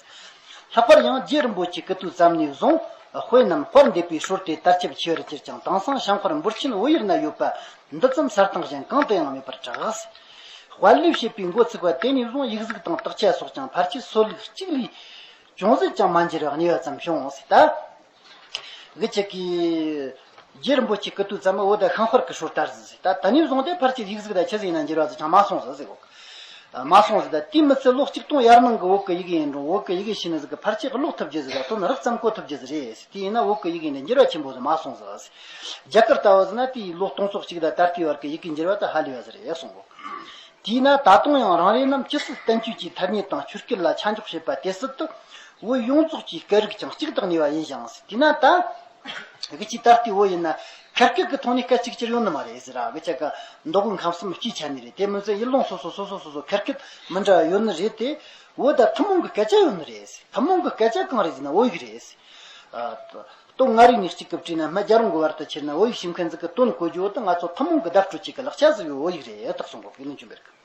ལྷག་པར་ཡང་རྗེ་རིན་པོ་ཆེ་སྐུ་དུས་ཙམ་ནས་བཟུང་དཔེ་རྣམས་དཔར་འདེབས་པའི་སྲོལ་དེ་དར་ཁྱབ་ཆེ་བར་གྱུར་ཀྱང་དེང་སང་བྱང་དཔར་འབོར་ཆེན་བོད་ཡུལ་ན་ཡོད་པ་འདི་ཙམ་གསལ་སྟངས་གཞན་གང་དུ་ཡང་མེད་པར་གྲགས། དཔལ་ལེ་ཞེས་པའི་འགོ་ཚུགས་པ་དེ་ནས་བཟུང་ཡིག་གཟུགས་དང་དག་ཆ་སོགས་ཀྱང་ཕལ་ཆེར་སྲོལ་ལུགས་གཅིག་ལས་ཅུང་ཟད་ཀྱང་མ་འགྱུར་བར་གནས་པ་ཙམ་བྱུང་ཟེར། ད་གི་ཅིག་གིས་རྗེ་རིན་པོ་ཆེ་སྐུ་དུས་ཙམ་བོད་ད་ཤིང་དཔར་གྱི་སྲོལ་དར་ཟིག་ཟེར། ད་དེ་ནས་བཟུང་སྟེ་ཕལ་ཆེར་ཡིག་གཟུགས་ད་ཆི་ཟིག་ཡིན་ན་འགྱུར་བ་ཟིག་ཀྱང་མ་སོང་ཟིག་ཟེར་གོ། མ་སོང་ཟིག་ད་དེའི་མི་ཚད་ལོ་ཆིག་སྟོང་ཡར་ནང་གི་བོད་ཀྱི་ཡི་གེ་ཡིན་རུང་བོད་ཀྱི་ཡི་གེ་ཤེས་ནི་ཟིག་གིས་ཕལ་ཆེར་ཀློག་ཐུབ་རྒྱུ་ཟིག་ད་དོན་རགས་ཙམ་གོ་ཐུབ་རྒྱུ་ཟིག་རེད། དེ་ཡིན་ན་བོད་ཀྱི་ཡི་གེ་འདི་འགྱུར་བ་ཆེན་པོ་ཟིག་མ་སོང་ཟིག་ཟེར། རྒྱ་གར་ལྟ་བུ་ཟིག་ན་དེའི་ལོ་སྟོང་ཚོ་གཅིག་དང་ད་ལྟའི་བར་གྱི་ཡི་གེ་འགྱུར་བ་ད་ཧ་ལས་པ་ཟིག་རེད་གསུང་གོ། དེས་ན་ད་དུང་ཡང་རང་རེ་རྣམས་ཇི་སྲིད་བསྟན་བཅོས་ཀྱི་ཐ་སྙད་དང་ཆོས་སྐད་ལ་ཆ་འཇོག་བྱེད་པ་དེ་སྲིད་དུ་བོད་ཡོངས་རྫོགས་ཀྱི་སྐད་རིགས་ཀྱང་གཅིག་དང་ནུས་པ་ཡིན་ཞིང་། དེས་ན་ད་གི་ཅིག་ད་ལྟའི་བོད་ཡིན་ན་ཁ་སྐད་ཀྱི་ཐོག་ནས་སྐད་གཅིག་གྱུར་ཡོད་ནི་མ་རེད་ཟེར་ར། གི་ཅག་གི་མདོ་དབུས་ཁམས་གསུམ་སྤྱིའི་ཆ་ནས་རེད། དེ་མིན་ཚེ་ཡུལ་ལུང་སོ་སོ་སོ་སོ་སོ་སོ་ཁ་སྐད་མི་འདྲ་བ་ཡོད་ནི་རེད་དེ། བོད་ད་ཐུན་མོང་གི་སྐད་ཆ་ཡོད་ནི་རེད། ཐུན་མོང་གི་སྐད་ཆ་གང་རེད་ཟེར་ན་བོད་ཡིག་རེད། ཨ། སྟོད་མངའ་རིས་ནས་གཅིག་གི་བྲིས་ན་སྨད་རྒྱལ་རོང་གི་བར་དུ་ཁྱེར་ན་བོད་ཡིག་ཤེས་མཁན་ཟིག་གི་དོན་གོ་རྒྱུ་བོ་དེ་ང་ཚོ་ཐུན་མོང་གི་བརྡ་སྤྲོད་བྱེད་ཀྱི་ལག་ཆ་ཟིག་ཡོད་བོད་ཡིག་རེད་དག་གསུང་གོ་གི་ནི་ཆུན་པེར་གི།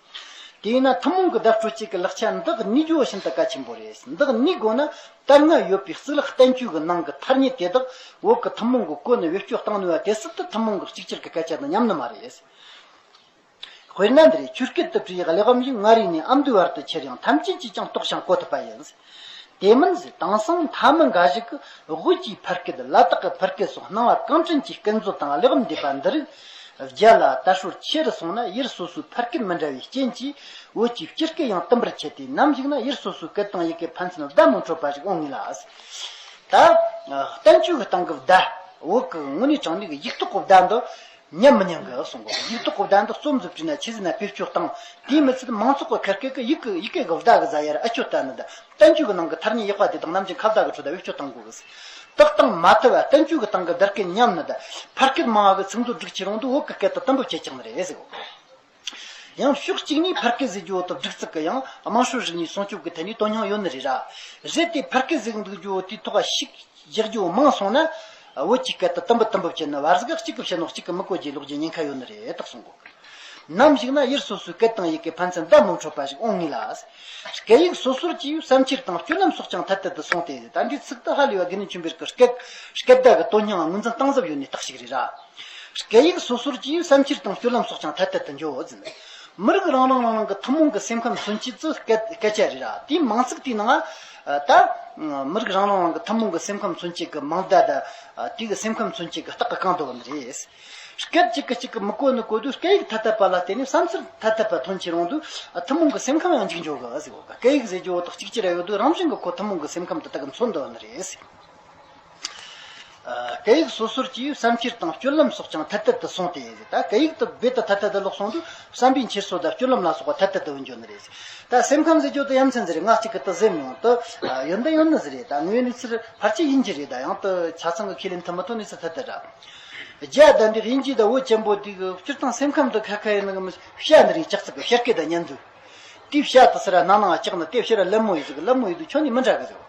དེས་ན་ཐུན་མོང་གི་བརྡ་སྤྲོད་བྱེད་ཀྱི་ལག་ཆ་འདི་གནས་རྒྱུ་བོ་ཤིན་ཏུ་གལ་ཆེན་པོ་རེད། འདི་གནས་དགོས་ན་ད་སྔ་ཡོད་པའི་གཙུག་ལག་བསྟན་བཅོས་ཀྱི་ནང་གི་ཐ་སྙད་དེ་དག་བོད་ཀྱི་ཐུན་མོང་གི་གོ་ནས་བེད་སྤྱོད་བཏང་ནུས་པ་དེ་སྲིད་དུ་ཐུན་མོང་གི་གཅིག་གྱུར་གྱི་སྐད་ཆ་དང་མཉམ་ནི་མ་རེད། དཔེར་ན་འདིར་ཆོས་སྐད་དུ་བྲིས་གླེགས་བམ་ཞིག་མངའ་རིས་ནས་ཨ་མདོའི་བར་དུ་ཁྱེར་ཡང་ཐམས་ཅད་ཀྱིས་ཀྱང་རྟོགས་ཤིང་གོ་ཐུབ་པ་ཡིན། དེ་མིན་ཟེར། དེང་སང་མཐའ་མི་འགའ་ཞིག་གིས་བོད་ཀྱི་ཕ་སྐད་ལ་དྭགས་ཀྱི་ཕ་སྐད་སོགས་སྣང་བ་གང་དྲན་གྱིས་སྐད་མཛོད་དང་གླེགས་བམ་འདེབས་པ་འདི་རིགས་རྒྱ་ལ་དར་སྲོལ་ཆེ་རུ་སོང་ན་ཡུལ་སོ་སོའི་ཕ་སྐད་མི་འདྲ་བའི་རྐྱེན་གྱིས་བོད་ཀྱི་སྤྱི་སྐད་ཡང་དུམ་བུར་ཆད་དེ་ནམ་ཞིག་ན་ཡུལ་སོ་སོའི་སྐད་དང་ཡི་གེ་ཕན་ཚུན་བརྡ་མི་འཕྲོད་པ་ཞིག་འོང་ངེས་ལ། ད་བསྟན་བཅོས་ཀྱི་སྟེང་གི་བརྡ་བོད་ཀྱི་དངོས་གནས་དྲང་གནས་ཀྱི་ཡིག་ཐོག་གི་བརྡ་འདི། ཉན་མི་ཉན་གི་གསུང་གོ། ཡིག་ཐོག་གི་བརྡ་འདི་རྩོམ་ཟིག་བྲིས་ན་ཆི་ཟིག་ན་བེད་སྤྱོད་བཏང་། དེའི་མི་ཚད་མང་ཚོགས་ཀྱི་ཁ་སྐད་ཀྱི་ཡིག་གི་ཡི་གེ་གི་བརྡ་གི་ཟ་ཡར་ཨ་ཆོད་ལྟ་ནི་ད་བསྟན་བཅོས་ཀྱི་ནང་གི་ཐ་སྙད་ཡག་པ་དེ་དག་ནམ་རྒྱུན་ཁ་བརྡ་གི་ཁྲོད་ད་བེད་སྤྱོད་བཏང་དགོས་གི། དག་བཏང་མ་ཐུབ་པ་བསྟན་བཅོས་ཀྱི་སྟེང་གི་བརྡ་སྐད་ཉམས་ནི་ད་ཕ་སྐད་མང་བ་གི་ཚིག་མཛོད་སྒྲིག་ཆེ་རུང་དུ་བོད་ཀྱི་སྐད་དུ་དུམ་བུ་ཆད་ཀྱང་ནི་རེད་ཟེར་གོ། ཡང་ཕྱོགས་གཅིག་ནས་ཕ་སྐད་ཟེར་རྒྱུ་བོ་དེ་སྒྲིག་ཚུལ་གྱི་ཡང་དམངས་སྲོལ་རིག་གནས་སྲུང་སྐྱོབ་ཀྱི་ཐད་ནས་དོན་སྙིང་ཡོད་ནི་རེད་ར། རེད་དེ་ཕ་སྐད་ཟེར་འདུག་རྒྱུ་བོ་དེའི་ཐོག་ཞིག་རྒྱག་རྒྱུ་མང་སོང་ན། བོད་ཀྱི་སྐད་དུ་དུམ་བུ་དུམ་བུ་བྱས་ནས་བར་ཟིག་གཅིག་གིས་བཤད་ནོ་གཅིག་གིས་མི་གོ་རྒྱུའི་ལོག་རྒྱུ་ཉེན་ཁ་ཡོད་ནི་རེད་དག་གསུང་གོ། ནམ་ཞིག་ན་ཡུལ་སོ་སོའི་སྐད་དང་ཡི་གེ་ཕན་ཚུན་བརྡ་མི་འཕྲོད་པ་ཞིག་འོང་ངེས་ལ། སྐད་ཡིག་སོ་སོར་གྱིས་བསམ་འཆར་དང་སྤྱོད་ལམ་སོགས་ཀྱང་ཐད་ཐད་དུ་སོང་སྟེ། ད་འདིའི་ཚིག་དེ་ཧ་ལས་པ་དགེ་འདུན་ཆོས་འཕེལ་གྱི་སྐད་སྐད་བརྡ་གི་དོན་སྙིང་ངོས་འཛིན་གཏིང་ཟབ་ཡོད་ནི་རྟགས་ཤིག་རེད་ར། སྐད་ཡིག་སོ་སོར་གྱིས་བསམ་འཆར་དང་སྤྱོད་ལམ་སོགས་ཀྱང་ཐད་ཐད་དུ་འགྱོ་ཟིན། མི་རིགས་རང་རང་རང་རང་གི་ཐུན་མོང་གི་སེམས་ཁམས་མཚོན་བྱེད་ཀྱི་སྐད་སྐད་ཆ་རེད་ར། དེའི་མིང་ཚིག་དེའི་ནང་ད་མི་རིགས་རང་རང་རང་གི་ཐུན་མོང་གི་སེམས་ཁམས་མཚོན་བྱེད་ཀྱི་མིང་བརྡ་དང་དེ་གི་སེམས་ཁམས་མཚོན་བྱེད་ཀྱི་རྟགས་ཀྱི་གང་དུ་བུད་ནི་རེད། སྐད་གཅིག་གིས་གཅིག་གི་མི་གོ་ནི་གོ་དུས་སྐད་ཡིག་ཐ་དད་པ་ལ་བརྟེན་ནས་བསམ་ཚུལ་ཐ་དད་པ་ཐོན་ཆེ་རུང་དུས་ཐུན་མོང་གི་སེམས་ཁམས་ཡང་འཇིག་འགྲོ་གི་ཟེར་གོ། སྐད་ཡིག་ཟེར་རྒྱུ་བོ་དག་གཅིག་གྱུར་ཡོད་དུས་རང་བཞིན་གྱི་ཁོ་ཐུན་མོང་གི་སེམས་ཁམས་དེ་དག་གི་མཚོན་དུ་བུད་ནི་རེད། སྐད་ཡིག་སོ་སོར་གྱིས་བསམ་འཁྱེར་དང་སྤྱོད་ལམ་སོགས་ཀྱང་ཐ་དད་དུ་སོང་སྟེ། ད་སྐད་ཡིག་དེ་རྦད་དེ་ཐ་དད་དུ་ལོག་སོང་དུས་བསམ་པའི་འཁྱེར་སོ་དང་སྤྱོད་ལམ་ལ་སོགས་པ་ཐ་དད་དུ་འགྱུར་ནི་རེད། ད་སེམས་ཁམས་ཟེར་རྒྱུ་དེ་ཡ་མཚན་ཟེར་རེད། ང་གཅིག་གིས་དེ་ཟེར་མི་ཡོང་། དེ་ཡོད་འདི་ཡོད་ནི་ཟེར་རེད། ད་དངོས་གནས་ཚུལ་ཕལ་ཆེར་ཡིན་གྱི་རེད། ད་ཡང་དེ་ཆ་ཚང་གི་ཁས་ལེན་ཐུབ་མི་ཐུབ་ནི་ཚུལ་ཐ་དད་ར། རྒྱ་དམ་པའི་དབྱིན་ཇི་དང་བོད་ཆེན་པོ་དེ་གི་སྤྱིར་བཏང་སེམས་ཁམས་དེ་ཁ་ཁ་ཡིན་ནི་གི་མི་བྱ་འདི་རིགས་ལྕགས་ཚིག་གི་བྱ་སྐད་དང་མཉམ་དུ། དེའི་བྱ་དེ་ཟེར་ར་ནང་ནང་ལྕགས་ནི་དེ་བྱ་ར་ལད་མོ་ཡིན་ཟིག་ལད་མོ་ཡིན་དུས་ཁྱོན་ནས་མི་འདྲ་གི་ཟིག་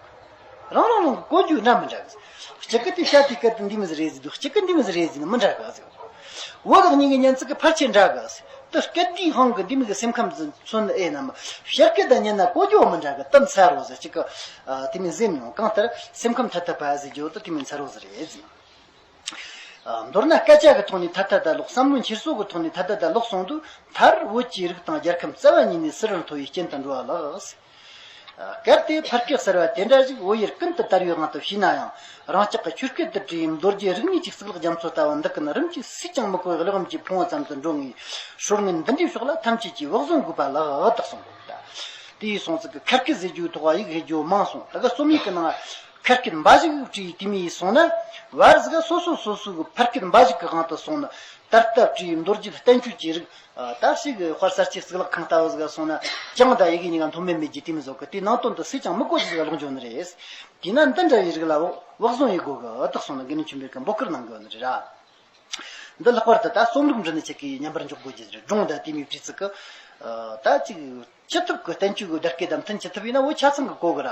རང་རང་རང་གི་གོ་རྒྱུ་འདྲ་མི་འདྲ་གི་ཟིག་གཅིག་གི་དེ་བྱ་དེའི་སྐད་དེ་འདི་མི་ཟིག་རེད་ཟེར་དུས་གཅིག་གི་འདི་མི་ཟིག་རེད་ཟེར་ནི་མི་འདྲ་གི་ཟིག་བོད་དག་གཉིས་ཀྱི་སྙན་ཚིག་གི་ཕལ་ཆེར་འདྲ་གི་ཟིག་དེ་སྐད་དེའི་དབང་གི་འདི་མི་གི་སེམས་ཁམས་ཟིག་མཚོན་ཨེ་ན་མི་བྱ་སྐད་དང་མཉམ་ན་གོ་རྒྱུ་མི་འདྲ་གི་དེ་མཚར་རོ་ཟིག་གཅིག་གི་དེ་མི་ཟེར་མི་ཡོང་། གང་ལྟར་སེམས་ཁམས་ཐ་དད་པ་ཟེར་རྒྱུ་དེ་དེ་མི་མཚར་རོ་ཟིག་རེད་ཟེར། མདོར་ན་སྐད་ཆ་གི་ཐོག་ནས་ཐ་དད་ད་ལོག་བསམ་བློའི་འཁྱེར་སོ་གི་ཐོག་ནས་ཐ་དད་ད་ལོག་སོང་དུས་མཐར་བོད་ཀྱི་རིགས་དང་རྒྱལ་ཁམས་རྩ་བ་ཉིད་ནས་ཟུར་རུ་འཐོར་བའི་རྐྱེན་དུ་འགྲོ་བ་ལགས། གལ་ཏེ་ཕར་སྐད་གསར་བ་དེ་འདྲ་ཞིག་བོད་ཡུལ་ཀུན་ཏུ་དར་བའི་དབང་དུ་བྱས་ན་ཡང་རང་ཅག་གི་ཆོས་སྐད་དུ་བྲིས་མདོ་རྒྱུད་རིག་གནས་ཀྱི་གཙུག་ལག་རྒྱ་མཚོ་ལྟ་བུ་འདི་ཀུན་རིམ་གྱིས་སུས་ཀྱང་མི་གོ་བའི་གླེགས་བམ་གྱི་ཕུང་བོ་ཙམ་དུ་འགྲོ་ངེས། སྲོལ་ངན་འདི་འདྲའི་ཕྱོགས་ལ་ཐམས་ཅད་ཀྱིས་བག་ཟོན་དགོས་པ་ལགས་དག་གསུངས་པ་རེད། དེ་ཡིས་སོང་ཙིག་གི་ཁ་སྐད་ཟེར་རྒྱུའི་ཐོག་ཡིག་ཧེ་རྒྱུ་མང་སོང་། ད་ག་རྩོམ་ཡིག་གི་ནང་ཁ་སྐད་འབའ་ཞིག་བྲིས་དེ་མི་ཡིས་སོང་ན་བར་ཟིག་ག་སོ་སོ་སོ་སོ་གི་ཕར་སྐད་འབའ་ཞིག་གི་དབང་དུ་སོང་ན་ད་ལྟ་བྲིས་མདོ་རྒྱུད་བསྟན་བཅོས་ཀྱི་རིགས། ད་ཞིག་དཔལ་ས་སྐྱའི་གཙུག་ལག་ཁང་ལྟ་བུ་ཟིག་ག་སོང་ན་ཅང་ད་ཡི་གེ་གཉིས་ཀ་མཐོང་མེད་མེད་ཀྱི་དེ་མི་བཟོ་གི། དེའི་ནང་དོན་དུ་སུས་ཀྱང་མི་གོ་རྒྱུ་ཟིག་ག་ལོག་འགྱོ་ནི་རེད། དེས་ན་འདི་འདྲ་བའི་རིགས་ལ་བག་ཟོན་ཡེད་དགོས་གི་དག་གསུངས་ནས་དགེ་འདུན་ཆོས་འཕེལ་གྱིས་འབོད་སྐུལ་གནང་གི་ཡོད་ནི་རེད་ར། འདི་ལྷག་པར་དུ་ད་རྩོམ་རིག་འབྲི་ནི་ཆེད་ཀྱི་མཉམ་པར་འཇོག་དགོས་རྒྱུ་རེད། སྒྲུང་དང་དེ་མོའི་བྲིས་ཚིག་གི་ད་ཅིག་ཅི་ཐུབ་ཀྱི་བསྟན་བཅོས་ཀྱི་བརྡ་སྐད་དང་མཐུན་ཅི་ཐུབ་ཡིན་ན་འོ་ཆ་ཚང་གི་གོ་གི་ར།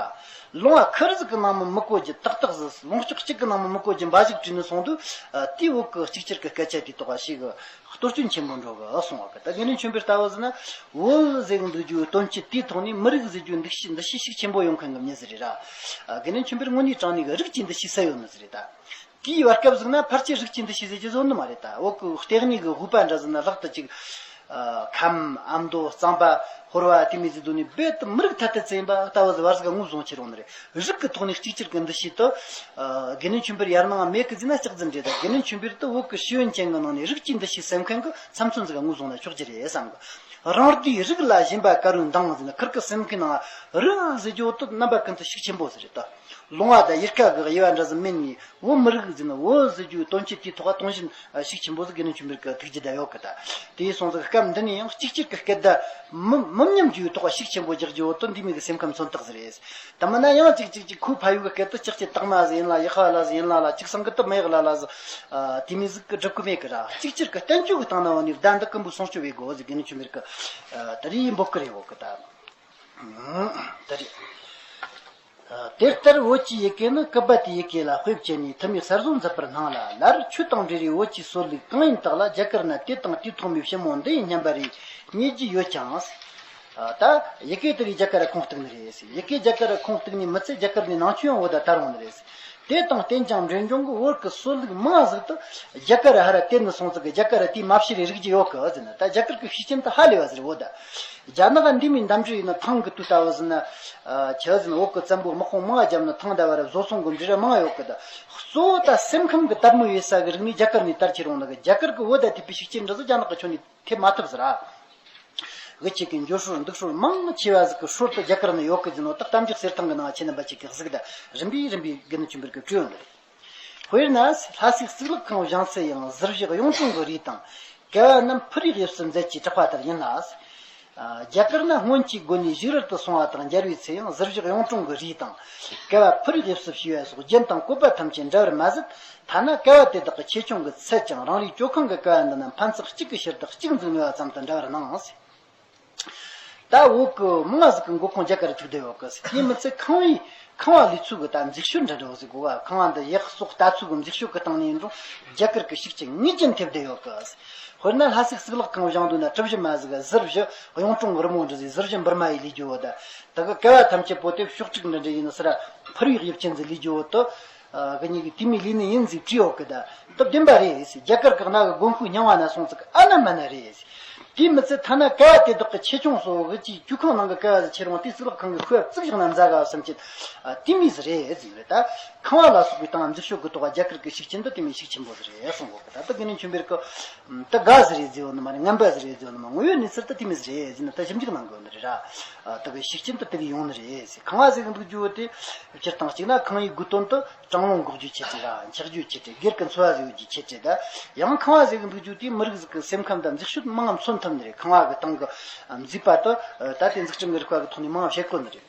ལུང་བ་ཁུར་ཟིག་གི་ནང་མི་མི་གོ་རྒྱུ་ཏག་ཏག་ཟིག་ལུང་ཕྱོགས་གཅིག་གི་ནང་མི་མི་གོ་རྒྱུ་འབའ་ཞིག་བྲིས་ནི་སོང་དུས་དེའི་འོག་གི་གཅིག་གྱུར་གྱི་སྐད་ཆ་དེ་ཐོག་ཞིག་གི་གཏོར་སྐྱོན་ཆེན་པོ་འགྲོ་གི་གསུང་བ་གི། ད་དགེ་འདུན་ཆོས་འཕེལ་ལྟ་བུ་ཟིག་ན་བོད་ཟེར་གི་འདུག་རྒྱུའི་དོན་སྤྱི་དེའི་ཐོག་ནས་མི་རིགས་ཟེར་རྒྱུའི་འདུ་ཤེས་འདུ་ཤེས་ཤུགས་ཆེན་པོ་ཡོང་མཁན་གི་མྱི་ཟིག་རེད་ར། དགེ་འདུན་ཆོས་འཕེལ་དངོས་གནས་དྲང་གནས་གི་རིགས་ཀྱི་འདུ་ཤེས་ཟད་ཡོད་ནི་ཟིག་རེད་ད། དེའི་བར་སྐབས་ཟིག་ན་ཕལ་ཆེར་རིགས་ཀྱི་འདུ་ཤེས་ཟེར་རྒྱུ་བཟོ་ནི་མ་རེད་ད། འོག་གི་ལྟེ་གནས་གི་དབུས་པ་འདྲ་ཟིག་ན་ལྷག་ཏུ་ཅིག་ཁམས་ཨ་མདོ་གཙང་པ་ཧོར་བ་དེ་མི་ཟིག་སྡོད་ནས་རྦད་དེ་མི་རིགས་ཐ་དད་ཅིག་ཡིན་པ་ལྟ་བུ་ཟིག་བར་ཟིག་ག་ངོས་བཟུང་ཁྱེར་ཡོང་ནི་རེད། རིགས་ཀྱི་ཐོག་ནས་གཅིག་གྱུར་གྱི་འདུ་ཤེས་དེ་དགེ་འདུན་ཆོས་འཕེལ་ཡར་མར་མེད་གི་ཟེར་ན་ལྕགས་རྫུན་རེད་ད། དགེ་འདུན་ཆོས་འཕེལ་དེ་བོད་ཀྱི་ཤེས་ཡོན་ཅན་གྱི་ནང་ནས་རིགས་ཀྱི་འདུ་ཤེས་ཟད་མཁན་གྱི་ཚབ་མཚོན་ཟིག་ག་ངོས་བཟུང་ན་ཆོག་རྒྱུ་རེད་བསམ་གི། རང་སྡེའི་རིགས་ལ་ཞེན་པ་དཀར་བོའི་མདངས་ཟེར་ན་ཁུར་གི་སེམས་ཁའི་ནང་རིགས་ཟེར་རྒྱུ་དེ་རྣམ་པ་ཀུན་ཏུ་ཤུགས་ཆེན་པོ་ཟིག་རེད་ད། ལུང་བ་དང་ཡུལ་ཁ་གི་དབྱེ་བ་འདྲ་ཟིག་མིན་ནས་བོད་མི་རིགས་ཟེར་ན་བོད་ཟེར་རྒྱུའི་དོན་སྤྱི་དེའི་ཐོག་ག་སྟོང་བཞིན་ཤུགས་ཆེན་པོ་ཟིག་དགེ་འདུན་ཆོས་འཕེལ་གྱིས་ཐུགས་རྒྱུ་བསྡད་ཡོད་གི་ད། དེ་ཡིས་སོང་ཙིག་སྐབས་འདི་ནས་ཡང་གཅིག་གྱུར་གྱི་སྐད་བརྡ་མི་མི་མཉམ་རྒྱུའི་ཐོག་ག་ཤུགས་ཆེན་པོ་རྒྱག་རྒྱུ་བོ་དེ་འདི་མོ་གི་སེམས་ཁམས་མཚོན་རྟགས་ཟིག་རེད། ད་མིན་ན་ཡང་ཅིག་ཅིག་ཅིག་ཁོའི་ཕ་ཡུལ་གི་སྐད་དེ་ཅིག་ཅིག་དག་མ་ཟིག་ཡིན་ལ་ཡག་པ་ལ་ཟིག་ཡིན་ལ་ལ་ཅིག་སང་གི་དེ་མི་ཡག་ལ་ལ་ཟིག་དེ་མོ་ཟིག་གི་སྒྲུབ་གི་མེད་གི་ར། གཅིག་གྱུར་གྱི་བསྟན་བཅོས་གི་སྟེང་ན་བ་ནི་བརྡ་འདི་ཀུན་པོ་སྲུང་སྐྱོབ་བྱེད་དགོས་ཟིག་དགེ་འདུན་ཆོས་འཕེལ་གྱིས་ད་རེས་འབོད་སྐུལ་རེད་བོ་གི་ད། ད་རེས། དེ་ལྟར་བོད་ཀྱི་ཡི་གེ་ནི་སྐུད་པ་དེའི་ཡི་གེ་ལ་དཔེ་བྱས་ནས་ཐུ་མིས་གསར་བཟོ་མཛད་པར་སྣང་ལ། ལར་ཆོས་དང་འབྲེལ་བའི་བོད་ཀྱི་སྲོལ་ལུགས་གང་ཡིན་དག་ལ་རྒྱ་གར་ན་དེ་དང་དེའི་ཐོག་མའི་ཕྱི་མོ་འདི་ཡི་སྙན་པ་རེ་རྙེད་རྒྱུ་ཡོད་ཀྱང་། ད་ཡི་གེ་དེ་རིགས་རྒྱ་གར་ར་ཁུངས་གཏུགས་ནི་རེད། ཡི་གེ་རྒྱ་གར་ར་ཁུངས་གཏུགས་ནི་མི་ཚད་རྒྱ་གར་ནས་ནང་ཆོས་ཡང་བོད་ད་དར་འོང་ནི་རེད། དེ་དང་བསྟུན་ཀྱང་འབྲས་ལྗོངས་ཀྱི་བོད་ཀྱི་སྲོལ་ལུགས་མང་ཟིག་ཏུ་རྒྱ་གར་ར་ཧ་ར་དེད་ནི་སོང་ཙིག་གི་རྒྱ་གར་ར་དེའི་མ་ཕྱི་རེ་རིག་རྒྱུ་ཡོད་གི་ཟེར་ན། ད་རྒྱ་གར་གྱི་ཤེས་ཅན་དེ་ཧ་ལས་པ་ཟེར་བོད་ད། རྒྱ་ནག་འདི་མོའི་འདམ་འབྲི་ཡིན་ན་ཐང་གི་དུས་ལྟ་བུ་ཟིན་ན། ཆི་ཟིན་བོད་ཀྱི་བཙན་པོའི་དམག་དཔུང་མང་བརྒྱབ་ན་ཐང་ད་བ་ར་བཟོ་ཚོང་གི་འབྲི་ར་མང་ཡོད་གི་ད། གཙོ་བོ་ད་སེམས་ཁམས་ཀྱི་དར་མོ་ཡོད་ས་གི་རིག་གནས་རྒྱ་གར་ནས་དར་ཁྱེར་ཡོང་ནི་གི། རྒྱ་གར་གི་བོད་ད་དེ་པའི་ཤུགས་རྐྱེན་འདྲ་ཟིག་རྒྱ་ནག་གི་ཁྱོན་ནས་ཐེབས་མ་ཐུབ་ཟེར་ར། གི་ཆེ་གི་འགྱུར་སྲོལ་འདུག་སྲོལ་མང་ཆེ་བ་ཟིག་གི་སྲོལ་དུ་རྒྱ་གར་ནས་ཡོད་གི་ཟིན་ནོ་ད་གཏམ་རྒྱུད་གསེར་ཐང་གི་ནང་ཆེ་རྣམ་པ་ཆེ་གི་གཟིགས་ད་རིམ་པས་རིམ་པས་དགེ་འདུན་ཆོས་འཕེལ་གི་བྲིས་ཡོང་ནི་རེད། དཔེར་ན་ལྷ་སའི་གཙུག་ལག་ཁང་བཞེངས་ཚེ་ཡང་གཟི་བརྗིད་གཡུང་དྲུང་གི་རིགས་དང་། བསྐལ་བ་རྣམས་ཕུར་བུའི་དབྱིབས་སུ་མཛད་ཅེས་གྲགས་པ་ལྟར་ཡིན་ལ། རྒྱ་གར་ན་སྔོན་གྱི་སྒོ་ནས་བཞུགས་རར་དུ་སོང་བ་དང་མཇལ་བའི་ཚེ་ཡང་གཟི་བརྗིད་གཡུང་དྲུང་གི་རིགས་དང་། བསྐལ་བ་ཕུར་བུའི་དབྱིབས་སུ་བྱས་པ་སོགས་རྒྱན་དང་བཀོད་པ་ཐམས་ཅད་འདྲ་བར་མ་ཟད། ཐ་ན་བསྐལ་བ་དེ་དག་གི་ཆེ་ཆུང་གི་ཚད་ཀྱང་རང་རེའི་ཇོ་ཁང་གི་བསྐལ་བ་འདི་ན་ཕན་ཚེགས་གཅིག་གི་ཕྱིར་དུ་གཅིག་འཛུགས་ནུས་པ་ཙམ་དུ་འདྲ་བར་སྣང་། ད་བོད་ཀྱི་མང་ཟིག་གི་མགོ་ཁུངས་རྒྱ་གར་ཐུག་བསྡད་ཡོད་གི། དེ་མི་ཚད་ཁང་བའི་ཁང་བ་ལས་ཚུལ་གི་ད་འཛུགས་ཞོར་འདྲ་འདྲ་བོ་ཟིག་དགོས་བ། ཁང་བ་འདི་ཡག་བཙོག་ལྟ་ཚུལ་གི་འཛུགས་ཞོར་གི་སྟེང་ནས་ཡིན་རུང་རྒྱ་གར་གི་ཤུགས་ཀྱིས་ངེས་ཅན་ཐེབས་བསྡད་ཡོད་གི། དཔེར་ན་ལྷ་སའི་གཙུག་ལག་ཁང་བཞེངས་འདུག་ན་གྲུ་བཞི་མ་ཟིག་གཟི་བརྗིད་གཡུང་དྲུང་གི་རི་མོ་འདྲ་ཟིག་གཟི་བརྗིད་འབུར་མ་ཡི་ལས་རྒྱུ་བོ་ད། ད་གི་བསྐལ་བ་ཐམས་ཅད་པོ་དེ་ཕྱོགས་དྲུག་འདྲ་འདྲ་ཡིན་ན་ཟེར་ར་ཕུར་བུའི་དབྱིབས་ཅན་ཟིག་ལས་རྒྱུ་བོ་ད། གི་ཉིད་ཀྱི་དེ་མོའི་ལས་ནི་ཡིན་ཟིག་བྲིས་ཡོད་གི་ད། ད་བདེན་པ་རེད། རྒྱ་གར་གི་གནའ་གི་དགོན་ཤུལ་རྙིང་བ་ན་སོང་ཙིག་ཨ་ན་མ་ན་རེད། དེའི་མི་ཚད་ཐ་ན་ཀ་བ་དེ་དག་གི་ཆེ་ཆུང་སོགས་གི་ཅིག་ཇོ་ཁང་ནང་གི་ཀ་བ་ཟིག་ཁྱེར་འོང་དེ་གཙུག་ལག་ཁང་གི་ཤུལ་བ་བཙུགས་བཞག་ན་མཛའ་ག་བསམ་གྱི། ཨ། དེ་མོ་ཟིག་རེད་ཟེར་གི་རེད། ད་ཁང་བ་ལ་སོགས་པའི་སྟེང་འཛུགས་ཤོག་གི་ཐོག་རྒྱ་གར་གི་ཤུགས་རྐྱེན་དེ་དེ་མོ་ཤུགས་ཆེན་པོ་ཟིག་རེད་གསུང་གོ་གི། ད་ལྟ་དགེ་འདུན་ཆོས་འཕེལ་གི་ད་ག་ཟིག་རེད་ཟེར་ཡོད་ནི་མ་རེད། ངན་པ་ཟིག་རེད་ཟེར་ཡོད་ནི་མ། དངོས་ཡོད་གནས་ཚུལ་དེ་དེ་མོ་ཟིག་རེད་ཟེར་ན་ད་ཞིབ་འཇུག་གནང་དགོས་ནི་རེད་ར། ཨ། ད་གི་ཤུགས་རྐྱེན་དེ་དེ་གི་ཡོང་ནི་རེད་ཟེར། ཁང་བ་ཟེར་གི་འདུག་རྒྱུ་དེ་སྤྱིར་བཏང་གཅིག་ན་ཁང་བའི་དགོས་དོན་དུ་གྲང་རླུང་འགོག་རྒྱུའི་ཆེད་དུ་ར། འཁྱག་རྒྱུའི་ཆེད་དུ། སྒེར་གྱི་འཚོ་བ་ཟིག་ཡོད་རྒྱུའི་ཆེད་དུ། ད་ཡང་ཁང་བ་ཟེར་གི་འདུག་རྒྱུ་དེ་མི་རིགས་ཟིག་གི་སེམས་ཁམས་དང་འཛུགས་ཤོག་མང་ང་མཚོན་ཐུབ་ནི་རེད། ཁང་བ་གི་སྟེང་གི་མཛེས་པ་དེ་ད་དེ་འཛུགས་སྐྲུན་གྱི་རིག་པ་གི་ཐོག་ནས་མང་ང་བཤད་དགོས་ནི་རེད།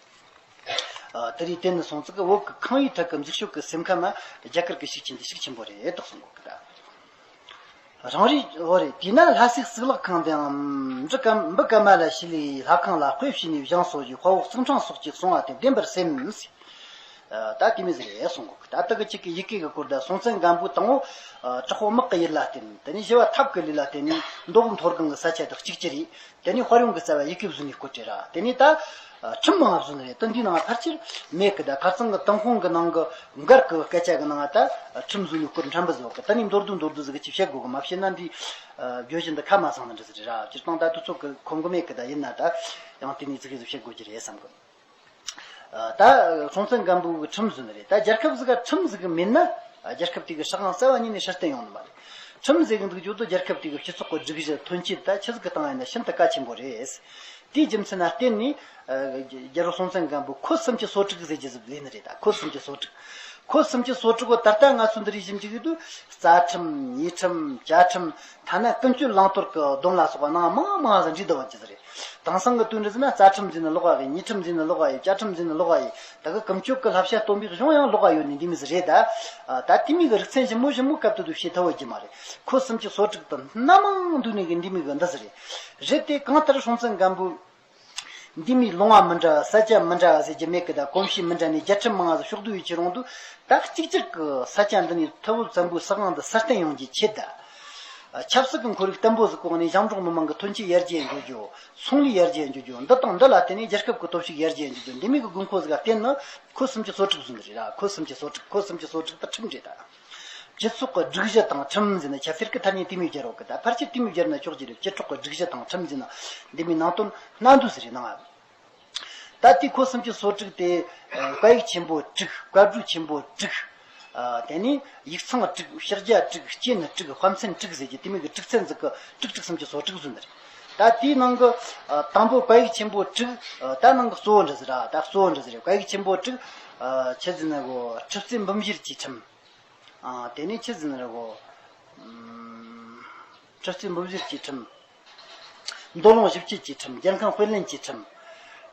ཨ། དེ་རིགས་དེ་ནི་སོང་ཙི་གི་བོད་ཀྱི་ཁང་བའི་ཐད་ཀྱི་འཛུགས་ཤོག་གི་སེམས་ཁམས་ལ་རྒྱ་གར་གྱི་ཤུགས་རྐྱེན་དེ་ཤུགས་ཆེན་པོ་རེད་དོགས་གསུང་གི་ད། རང་རེ་འོ་རེད། དེས་ན་ལྷ་སའི་གཙུག་ལག་ཁང་དེའང་འབྲུ་ཀ་འབུ་ཀ་མ་ལ་ཤི་ལའི་ལྷ་ཁང་ལ་དཔེ་བྱས་ནས་བཞེངས་སོ་ཞེས་དཔའ་བོ་གཙུག་ཕྲེང་སོགས་ཀྱིས་གསུངས་པ་དེ་བདེན་པར་སེམས་ཟེར། ད་དེ་མོ་ཟིག་རེད་གསུང་གོ། ད་ལྟ་གི་གཅིག་གི་ཡི་གེ་གི་སྐོར་ད་སྲོང་བཙན་སྒམ་པོའི་དང་པོ་དྲག་པོ་དམག་གི་ཡུལ་ལ་བརྟེན། དེ་ནས་བཞི་བ་ཐབས་ཀྱི་ལས་ལ་བརྟེན་ནས་མདོ་དབུས་མཐོ་སྒང་གི་ས་ཆ་དག་གཅིག་གྱུར་རེད། དེ་ནས་དཔལ་ཡོན་གྱི་རྩ་བ་ཡི་གེ་བཟོས་ནས་བཀོད་དེ་ར། དེ་ནས་ད་ཁྲིམས་མང་བཟོས་ནི་རེད། ད་འདིའི་ནང་ཕལ་ཆེར་མེད་གི། ད་ཁ་རྩང་གི་ཏུན་ཧོང་གི་ནང་གི་མགར་གི་སྐད་ཆ་གི་ནང་ད་ཁྲིམས་བཟོས་ནས་བཀོད་ཕྲན་བུ་བཟོ་གི། ད་ནི་མདོར་བསྡུས་མདོར་བསྡུས་ཟིག་གི་ཅིག་བཤད་དགོས་གི། མ་བཤད་ན་འདི་བརྗོད་གཞི་འདི་ཁ་མ་ཚང་ནི་འདྲ་ཟིག་རེད་ར། སྤྱིར་བཏང་ད་དུས་ཚོད་གི་ཁོམ་གི་མེད་གི། ད་ཡིན་ན་ད་ཡང་དེ་ནས་ཟིག་གི་ཟིག་བཤད་དགོས་ཀྱི་རེད་བསམ་གི། ད་སྲོང་བཙན་སྒམ་པོ་གི་ཁྲིམས་བཟོས་ནི་རེད། ད་རྒྱལ་ཁབ་ཟིག་ག་ཁྲིམས་ཟིག་གི་མེད་ན་རྒྱལ་ཁབ་དེ་གི་སྲིད་དབང་རྩ་བ་ཉིད་ནས་སྲ་བརྟན་ཡོང་ནི་མ་རེད། ཁྲིམས་ཟེར་གི་འདུག་རྒྱུ་དེ་རྒྱལ་ཁབ་དེ་གི་སྤྱི་ཚོགས་གི་སྒྲིག་གཞི་ཐོན་སྐྱེད་ད་ཆི་ཟིག་གི་སྟེང་ཡིན་ན་ཤིན་ཏུ་གལ་ཆེན་པོ་རེད། དེའི་རྒྱུ་མཚན་ལ་བརྟེན་ནས་རྒྱལ་པོ་སྲོང་བཙན་སྒམ་པོས་ཁོ་སུམ་ཅུ་སོ་དྲུག་ཟེར་རྒྱུ་ཟིག་ལས་ནི་རེད། ད་ཁོ་སུམ་ཅུ་སོ་དྲུག་ཁོ་སུམ་ཅུ་སོ་དྲུག་གོ། ད་ལྟ་ང་ཚོ་འདི་རིགས་ཞིབ་འཇུག་གི་དུས་རྩ་ཁྲིམས་ཉེས་ཁྲིམས་བཅའ་ཁྲིམས། ཐ་ན་ཀུན་སྤྱོད་བླང་དོར་གྱི་སྡོམ་ལ་སོགས་པ་ནང་མང་མང་ཟིག་འདྲེས་བསྡད་ཡོད་རྒྱུ་ཟིག་རེད། དེང་སང་གི་དུས་འདི་ཟིག་ན་རྩ་ཁྲིམས་ཟེར་ནི་ལོགས་པ་གི། ཉེས་ཁྲིམས་ཟེར་ནི་ལོགས་པ་ཡི། བཅའ་ཁྲིམས་ཟེར་ནི་ལོགས་པ་ཡི། ད་གི་ཀུན་སྤྱོད་ཀྱི་བསླབ་བྱ་སྟོན་པའི་གཞུང་ཡང་ལོགས་པ་ཡོད་ནི་འདི་མོ་ཟིག་རེད། ད་ད་དེ་མོ་གི་རིག་ཚན་ཞིབ་མོ་ཞིབ་མོ་སྐབས་དེ་དུས་བྱེད་ཐུབ་ཡོད་རྒྱུ་མ་རེད། ཁོ་སུམ་ཅུ་སོ་དྲུག་དེ་སྣ་མང་འདུས་ནི་གི་འདི་མོ་གི་འདི་ཟིག་རེད། རེད་དེ་གང་ལྟར་སྲོང་བཙན་སྒམ་པོས་འདི་མོའི་ལུང་བ་མི་འདྲ་བ། ས་ཆ་མི་འདྲ་བ་ཟེར་རྒྱུ་མེད་གི། ད་གོམས་གཤིས་མི་འདྲ་ནས་རྒྱལ་ཁྲིམས་མང་ང་ཟིག་ཕྱོགས་བསྡུས་ཡོད་ཀྱི་རུང་དུ། ད་གཅིག་གྱུར་གི་ས་ཆ་འདི་ནས་ཐུ་བོ་བཙན་པོའི་སྲིད་དབང་འདི་སྲ་བརྟན་ཡོང་རྒྱུའི་ཆེད་དུ། ཆབ་སྲིད་ཀྱི་ཁོར་ཡུག་བརྟན་པོ་ཟིག་བཀོད་ནས་ཞིང་འབྲོག་མི་མང་གི་ཐོན་སྐྱེད་ཡར་རྒྱས་འགྲོ་རྒྱུ། ཚོང་ལས་ཡར་རྒྱས་འགྲོ་རྒྱུ། འདི་དང་འདི་ལ་བརྟེན་ནས་རྒྱལ་ཁབ་ཀྱི་སྟོབས་ཤུགས་ཡར་རྒྱས་འགྲོ་རྒྱུ། འདི་མོ་གི་དགོས་མཁོ་ཟིག་ལ་བརྟེན་ནས་ཁོ་སུམ་ཅུ་སོ་དྲུག་བཟོས་ནི་རེད་ར། ཁོ་སུམ་ཅུ་སོ་དྲུག་ཁོ་སུམ་ཅུ་སོ་དྲུག་ད་ཁྲིམས་རེད་ད། སྤྱི་ཚོགས་ཀྱི་སྒྲིག་གཞི་དང་ཁྲིམས་ཟེར་ནས་ཆབ་སྲིད་ཀྱི་ཐད་ནས་དེ་མོ་སྦྱར་ཡོད་གི། ད་ཕལ་ཆེར་དེ་མོ་སྦྱར་ན་ཆོག་རྒྱུ་རེད། སྤྱི་ཚོགས་ཀྱི་སྒྲིག་གཞི་དང་ཁྲིམས་ཟེར་ན་འདི་མོའི་ནང་དོན་སྣ་འདུས་ཟིག་རེད་སྣང་ང་། ད་དེ་ཁོ་སུམ་ཅུ་སོ་དྲུག་དེ། ཨ། བཀའ་ཡིག་ཆེན་པོ་དྲུག་བཀའ་འགྲོས་ཆེན་པོ་དྲུག་ཨ། དེ་ནས་ཡིག་ཚང་དྲུག་ཕྱག་རྒྱ་དྲུག་སྐྱེས་ནི་དྲུག་དཔེ་མཚོན་དྲུག་ཟེར་རྒྱུ་དེ་མོ་གི་དྲུག་ཚན་ཟིག་གི་དྲུག་དྲུག་སུམ་ཅུ་སོ་དྲུག་བཟོས་ནི་རེད། ད་དེའི་ནང་གི། ཨ། དང་པོ་བཀའ་ཡིག་ཆེན་པོ་དྲུག་ཨ། ད་ནང་གི་གཙོ་བོ་འདྲ་ཟིག་ར། ད་གཙོ་བོ་འདྲ་ཟིག་རེད། བཀའ་ཡིག་ཆེན་པོ་དྲུག་ཨ། ཆི་ཟེར་ན་གོ། ཁྲི་རྩེ་འབུམ་བཞེར་གྱི་ཁྲིམས། ཨ། དེ་ནས་ཆི་ཟེར་ན་རེད་གོ། ཨམ། ཁྲི་རྩེ་འབུམ་བཞེར་གྱི་ཁྲིམས། མདོ་ལུང་ཞིབ་དཔྱད་ཀྱི་ཁྲིམས། རྒྱལ་ཁམས་དཔེ་ལེན་གྱི་ཁྲིམས།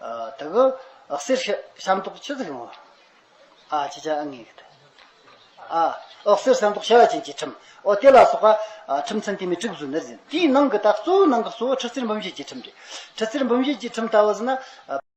ཨ། དེ་གི་གསེར་ཤ་ཤམ་ཏོག་ཆི་ཟིག་ཡོང་། ཨ། ཅི་ཅི་ཨ་ངེས་གི། ཨ། ཨོ། གསེར་ཤམ་ཏོག་བྱ་བ་ཅན་གྱི་ཁྲིམས། ཨོ། དེ་ལ་སོགས་པ། ཨ། ཁྲིམས་ཚན་དེ་མོ་དྲུག་བཟོས་ནི་རེད་ཟེར། དེའི་ནང་གི་ད་གཙོ་བོའི་ནང་གི་གཙོ་བོ་ཁྲི་རྩེ་འབུམ་བཞེར་གྱི་ཁྲིམས་རེད། ཁྲི་རྩེ་འབུམ་བཞེར་གྱི་ཁྲིམས་ལྟ་བུ་ཟེར་ན། ཨ།